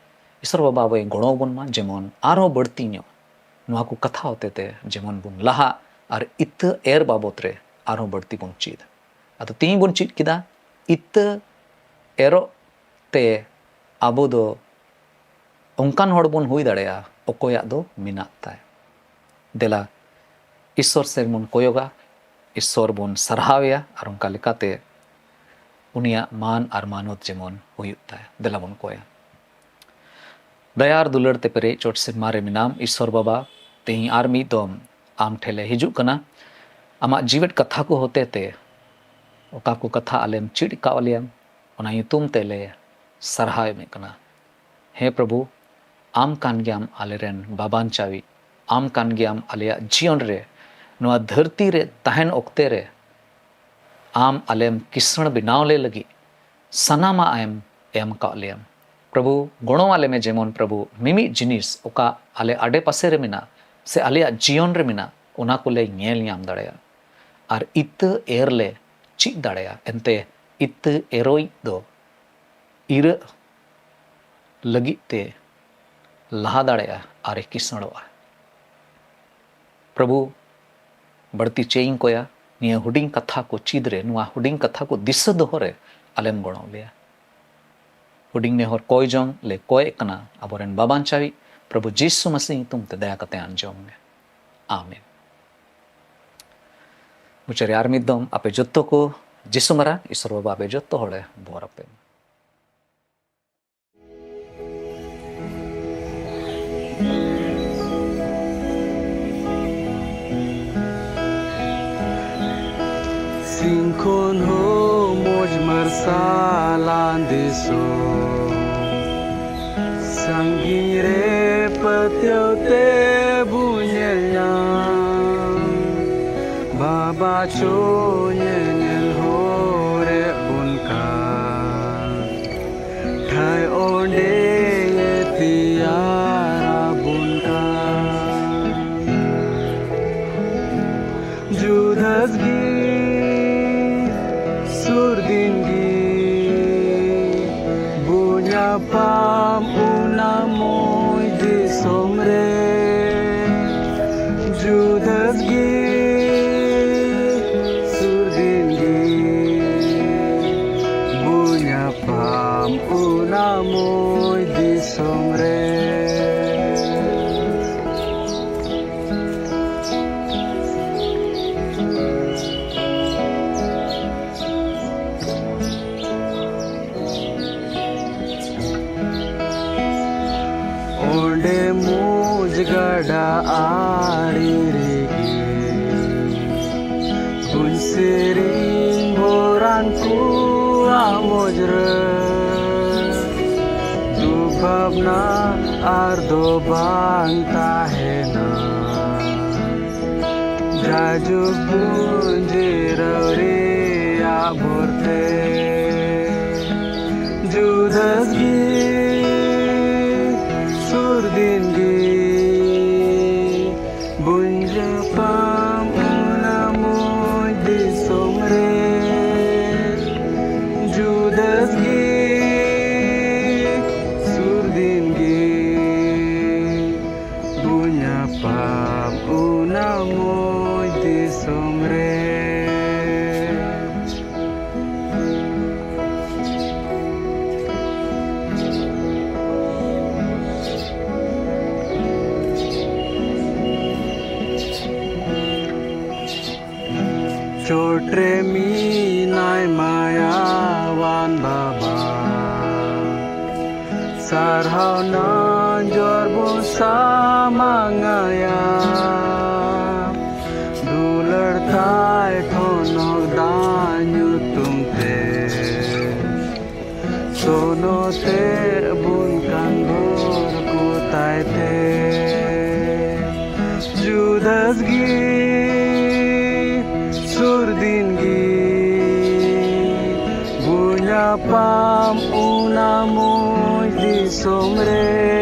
ᱤᱥᱚᱨ ᱵᱟᱵᱟ ᱟᱵᱚᱭ ᱜᱚᱲᱚ ᱟᱵᱚᱱ ᱢᱟ, ᱡᱮᱢᱚᱱ ᱟᱨᱦᱚᱸ ᱵᱟᱹᱲᱛᱤ ᱧᱚᱜ ᱱᱚᱣᱟ ᱠᱚ ᱠᱟᱛᱷᱟ ᱦᱚᱛᱮ ᱛᱮ ᱡᱮᱢᱚᱱ ᱵᱚᱱ ᱞᱟᱦᱟᱜ ᱟᱨ ᱤᱛᱟᱹ ᱮᱨ ᱵᱟᱵᱚᱛ ᱨᱮ ᱟᱨᱦᱚᱸ ᱵᱟᱹᱲᱛᱤ ᱵᱚᱱ ᱪᱮᱫ᱾ ᱟᱫᱚ ᱛᱮᱦᱮᱧ ᱵᱚᱱ ᱪᱮᱫ ᱠᱮᱫᱟ ᱤᱛᱟᱹ ᱮᱨᱚᱜ ᱛᱮ ᱟᱵᱚ ᱫᱚ ᱚᱱᱠᱟᱱ ᱦᱚᱲ ᱵᱚᱱ ᱦᱩᱭ ᱫᱟᱲᱮᱭᱟᱜᱼᱟ, ᱚᱠᱚᱭᱟᱜ ᱫᱚ ᱢᱮᱱᱟᱜ ᱛᱟᱭ᱾ ᱫᱮᱞᱟ, ᱤᱥᱚᱨ ᱥᱮᱫ ᱵᱚᱱ ᱠᱚᱭᱚᱜᱟ, ᱤᱥᱚᱨ ᱵᱚᱱ ᱥᱟᱨᱦᱟᱣᱮᱭᱟ, ᱟᱨ ᱚᱱᱠᱟ ᱞᱮᱠᱟᱛᱮ ᱩᱱᱤᱭᱟᱜ ᱢᱟᱱ ᱟᱨ ᱢᱟᱱᱚᱛ ᱡᱮᱢᱚᱱ ᱦᱩᱭᱩᱜ ᱛᱟᱭ᱾ ᱫᱮᱞᱟ ᱵᱚᱱ ᱠᱚᱭᱟ᱾ ᱫᱟᱭᱟ ᱟᱨ ᱫᱩᱞᱟᱹᱲ ᱛᱮ ᱯᱮᱨᱮᱡ ᱪᱚᱴ ᱥᱮᱨᱢᱟ ᱨᱮ ᱢᱮᱱᱟᱢ ᱤᱥᱚᱨ ᱵᱟᱵᱟ, ᱛᱮᱦᱮᱧ ᱟᱨ ᱢᱤᱫ ᱫᱚᱢ ᱟᱢ ᱴᱷᱮᱱ ᱞᱮ ᱦᱤᱡᱩᱜ ᱠᱟᱱᱟ᱾ ᱟᱢᱟᱜ ᱡᱤᱣᱮᱫ ᱠᱟᱛᱷᱟ ᱠᱚ ᱦᱚᱛᱮ ᱛᱮ ᱚᱠᱟ ᱠᱚ ᱠᱟᱛᱷᱟ ᱟᱞᱮᱢ ᱪᱮᱫ ᱟᱠᱟᱫ ᱞᱮᱭᱟ, ᱚᱱᱟ ᱧᱩᱛᱩᱢ ᱛᱮᱞᱮ ᱥᱟᱨᱦᱟᱣ ᱮᱢᱮᱫ ᱠᱟᱱᱟ᱾ ᱦᱮᱸ ᱯᱨᱚᱵᱷᱩ, ᱟᱢ ᱠᱟᱱ ᱜᱮᱭᱟᱢ ᱟᱞᱮᱨᱮᱱ ᱵᱟᱵᱟᱧᱪᱟᱣᱤᱡ, ᱟᱢ ᱠᱟᱱ ᱜᱮᱭᱟᱢ ᱟᱞᱮᱭᱟᱜ ᱡᱤᱭᱚᱱ ᱨᱮ ᱱᱚᱣᱟ ᱫᱷᱟᱹᱨᱛᱤ ᱨᱮ ᱛᱟᱦᱮᱱ ᱚᱠᱛᱮ ᱨᱮ ᱟᱢ ᱟᱞᱮᱢ ᱠᱤᱥᱟᱹᱬ ᱵᱮᱱᱟᱣ ᱞᱮ ᱞᱟᱹᱜᱤᱫ ᱥᱟᱱᱟᱢᱟᱜ ᱮᱢ ᱮᱢ ᱠᱟᱜ ᱞᱮᱭᱟ᱾ ᱯᱨᱚᱵᱷᱩ, ᱜᱚᱲᱚ ᱟᱞᱮ ᱢᱮ, ᱡᱮᱢᱚᱱ ᱯᱨᱚᱵᱷᱩ, ᱢᱤᱢᱤᱫ ᱡᱤᱱᱤᱥ ᱚᱠᱟ ᱟᱞᱮ ᱟᱰᱮ ᱯᱟᱥᱮ ᱨᱮ ᱢᱮᱱᱟᱜ ᱥᱮ ᱟᱞᱮᱭᱟᱜ ᱡᱤᱭᱚᱱ ᱨᱮ ᱢᱮᱱᱟᱜ, ᱚᱱᱟ ᱠᱚᱞᱮ ᱧᱮᱞ ᱧᱟᱢ ᱫᱟᱲᱮᱭᱟᱜ ᱟᱨ ᱤᱛᱟᱹ ᱮᱨ ᱞᱮ ᱪᱮᱫ ᱫᱟᱲᱮᱭᱟᱜ᱾ ᱮᱱᱛᱮ ᱤᱛᱟᱹ ᱮᱨᱚᱭᱤᱡ ᱫᱚ ᱤᱨᱟᱹᱜ ᱞᱟᱹᱜᱤᱫ ᱛᱮ ᱞᱟᱦᱟ ᱫᱟᱲᱮᱭᱟᱜᱼᱟ ᱟᱨᱮ ᱠᱤᱥᱟᱹᱬᱚᱜᱼᱟ᱾ ᱯᱨᱚᱵᱷᱩ, ᱵᱟᱹᱲᱛᱤ ᱪᱮᱫ ᱤᱧ ᱠᱚᱭᱟ, ᱱᱤᱭᱟᱹ ᱦᱩᱰᱤᱧ ᱠᱟᱛᱷᱟ ᱠᱚ ᱪᱮᱫ ᱨᱮ, ᱱᱚᱣᱟ ᱦᱩᱰᱤᱧ ᱠᱟᱛᱷᱟ ᱠᱚ ᱫᱤᱥᱟᱹ ᱫᱚᱦᱚ ᱨᱮ ᱟᱞᱮᱢ ᱜᱚᱲᱚ ᱞᱮᱭᱟ᱾ ᱦᱩᱰᱤᱧ ᱱᱮᱦᱚᱨ ᱠᱚᱭ ᱡᱚᱝ ᱞᱮ ᱠᱚᱭᱮᱜ ᱠᱟᱱᱟ ᱟᱵᱚᱨᱮᱱ ᱵᱟᱵᱟᱧᱪᱟᱣᱤᱡ ᱯᱨᱚᱵᱷᱩ ᱡᱤᱥᱩ ᱢᱟᱥᱤ ᱧᱩᱛᱩᱢ ᱛᱮ ᱫᱟᱭᱟ ᱠᱟᱛᱮ ᱟᱸᱡᱚᱢ ᱢᱮ᱾ ᱟᱢᱮᱱ᱾ ᱢᱩᱪᱟᱹᱫ ᱨᱮ ᱟᱨ ᱢᱤᱫ ᱫᱚᱢ ᱟᱯᱮ ᱡᱚᱛᱚ ᱠᱚ ᱡᱤᱥᱩ ᱢᱟᱨᱟᱝ ᱤᱥᱚᱨ ᱵᱟᱵᱟ ᱟᱯᱮ ᱡᱚᱛᱚ ᱦᱚᱲᱮ ᱵᱚᱨ ᱟᱯᱮ ᱢᱟ᱾ ᱥᱤᱧ ᱠᱷᱚᱱ ᱦᱚᱸ ᱢᱚᱡᱽ ᱢᱟᱨᱥᱟᱞᱟᱱ ᱫᱤᱥᱚᱢ, ᱥᱟᱺᱜᱤᱧ ᱨᱮ ᱯᱟᱹᱛᱭᱟᱹᱣ ᱛᱮ ᱵᱚ ᱧᱮᱞ ᱧᱟᱢ᱾ ᱵᱟᱵᱟ ᱪᱚ ᱧᱮᱧᱮᱞ ᱦᱚᱨᱮ ᱵᱚᱱ ᱠᱟᱱ, ᱴᱷᱟᱹᱭ ᱚᱸᱰᱮ ᱛᱮᱭᱟᱨ ᱟᱵᱚᱱ ᱠᱟᱱ᱾ ᱡᱩᱫᱟᱹᱥ ᱜᱮ ᱥᱩᱨ ᱫᱤᱱ ᱜᱮ ᱵᱚ ᱧᱟᱯᱟᱢ ᱚᱱᱟ ᱢᱚᱡᱽ ᱫᱤᱥᱚᱢ ᱨᱮ᱾ ᱡᱩᱫᱟᱹᱥ ᱜᱮ ᱥᱩᱨ ᱫᱤᱱ ᱜᱮ ᱵᱚ ᱧᱟᱯᱟᱢ ᱚᱱᱟ ᱢᱚᱡᱽ ᱫᱤᱥᱚᱢ ᱨᱮ᱾ ᱚᱸᱰᱮ ᱢᱚᱡᱽ ᱜᱟᱰᱟ ᱟᱲᱮ ᱨᱮᱜᱮ ᱵᱚᱱ ᱥᱮᱨᱮᱧ ᱵᱷᱚᱨᱟᱱ ᱠᱚᱣᱟᱜ ᱢᱚᱡᱽ ᱨᱮ᱾ ᱫᱩᱠ ᱵᱷᱟᱵᱽᱱᱟ ᱟᱨ ᱫᱚ ᱵᱟᱝ ᱛᱟᱦᱮᱱᱟ᱾ ᱡᱟᱭᱡᱩᱜᱽ ᱵᱚᱱ ᱡᱤᱨᱟᱹᱣ ᱨᱮᱭᱟᱜ ᱵᱷᱚᱨᱛᱮ ᱡᱩᱫᱟᱹᱥ ᱜᱮ ᱨᱮ ᱢᱮᱱᱟᱭ ᱢᱟᱭᱟᱣᱟᱱ ᱵᱟᱵᱟ᱾ ᱥᱟᱨᱦᱟᱣ ᱱᱟᱡᱚᱨ ᱵᱚᱱ ᱥᱟᱢᱟᱝ ᱟᱭᱟ᱾ ᱫᱩᱞᱟᱹᱲ ᱛᱟᱭ ᱴᱷᱚᱱᱚᱠ ᱫᱟᱜ ᱧᱩᱛᱩᱢ ᱛᱮ᱾ ᱥᱚᱱᱚᱛᱮ ᱵᱚᱱ ᱠᱟᱱ ᱵᱷᱳᱨ ᱠᱚ ᱛᱟᱭ ᱛᱮ᱾ ᱡᱩᱫᱟᱹᱥ ᱜᱮ ᱥᱩᱨ ᱫᱤᱱ ᱜᱮ ᱵᱚᱱ ᱧᱟᱯᱟᱢ ᱚᱱᱟ ᱢᱚᱡᱽ ᱫᱤᱥᱚᱢ ᱨᱮ᱾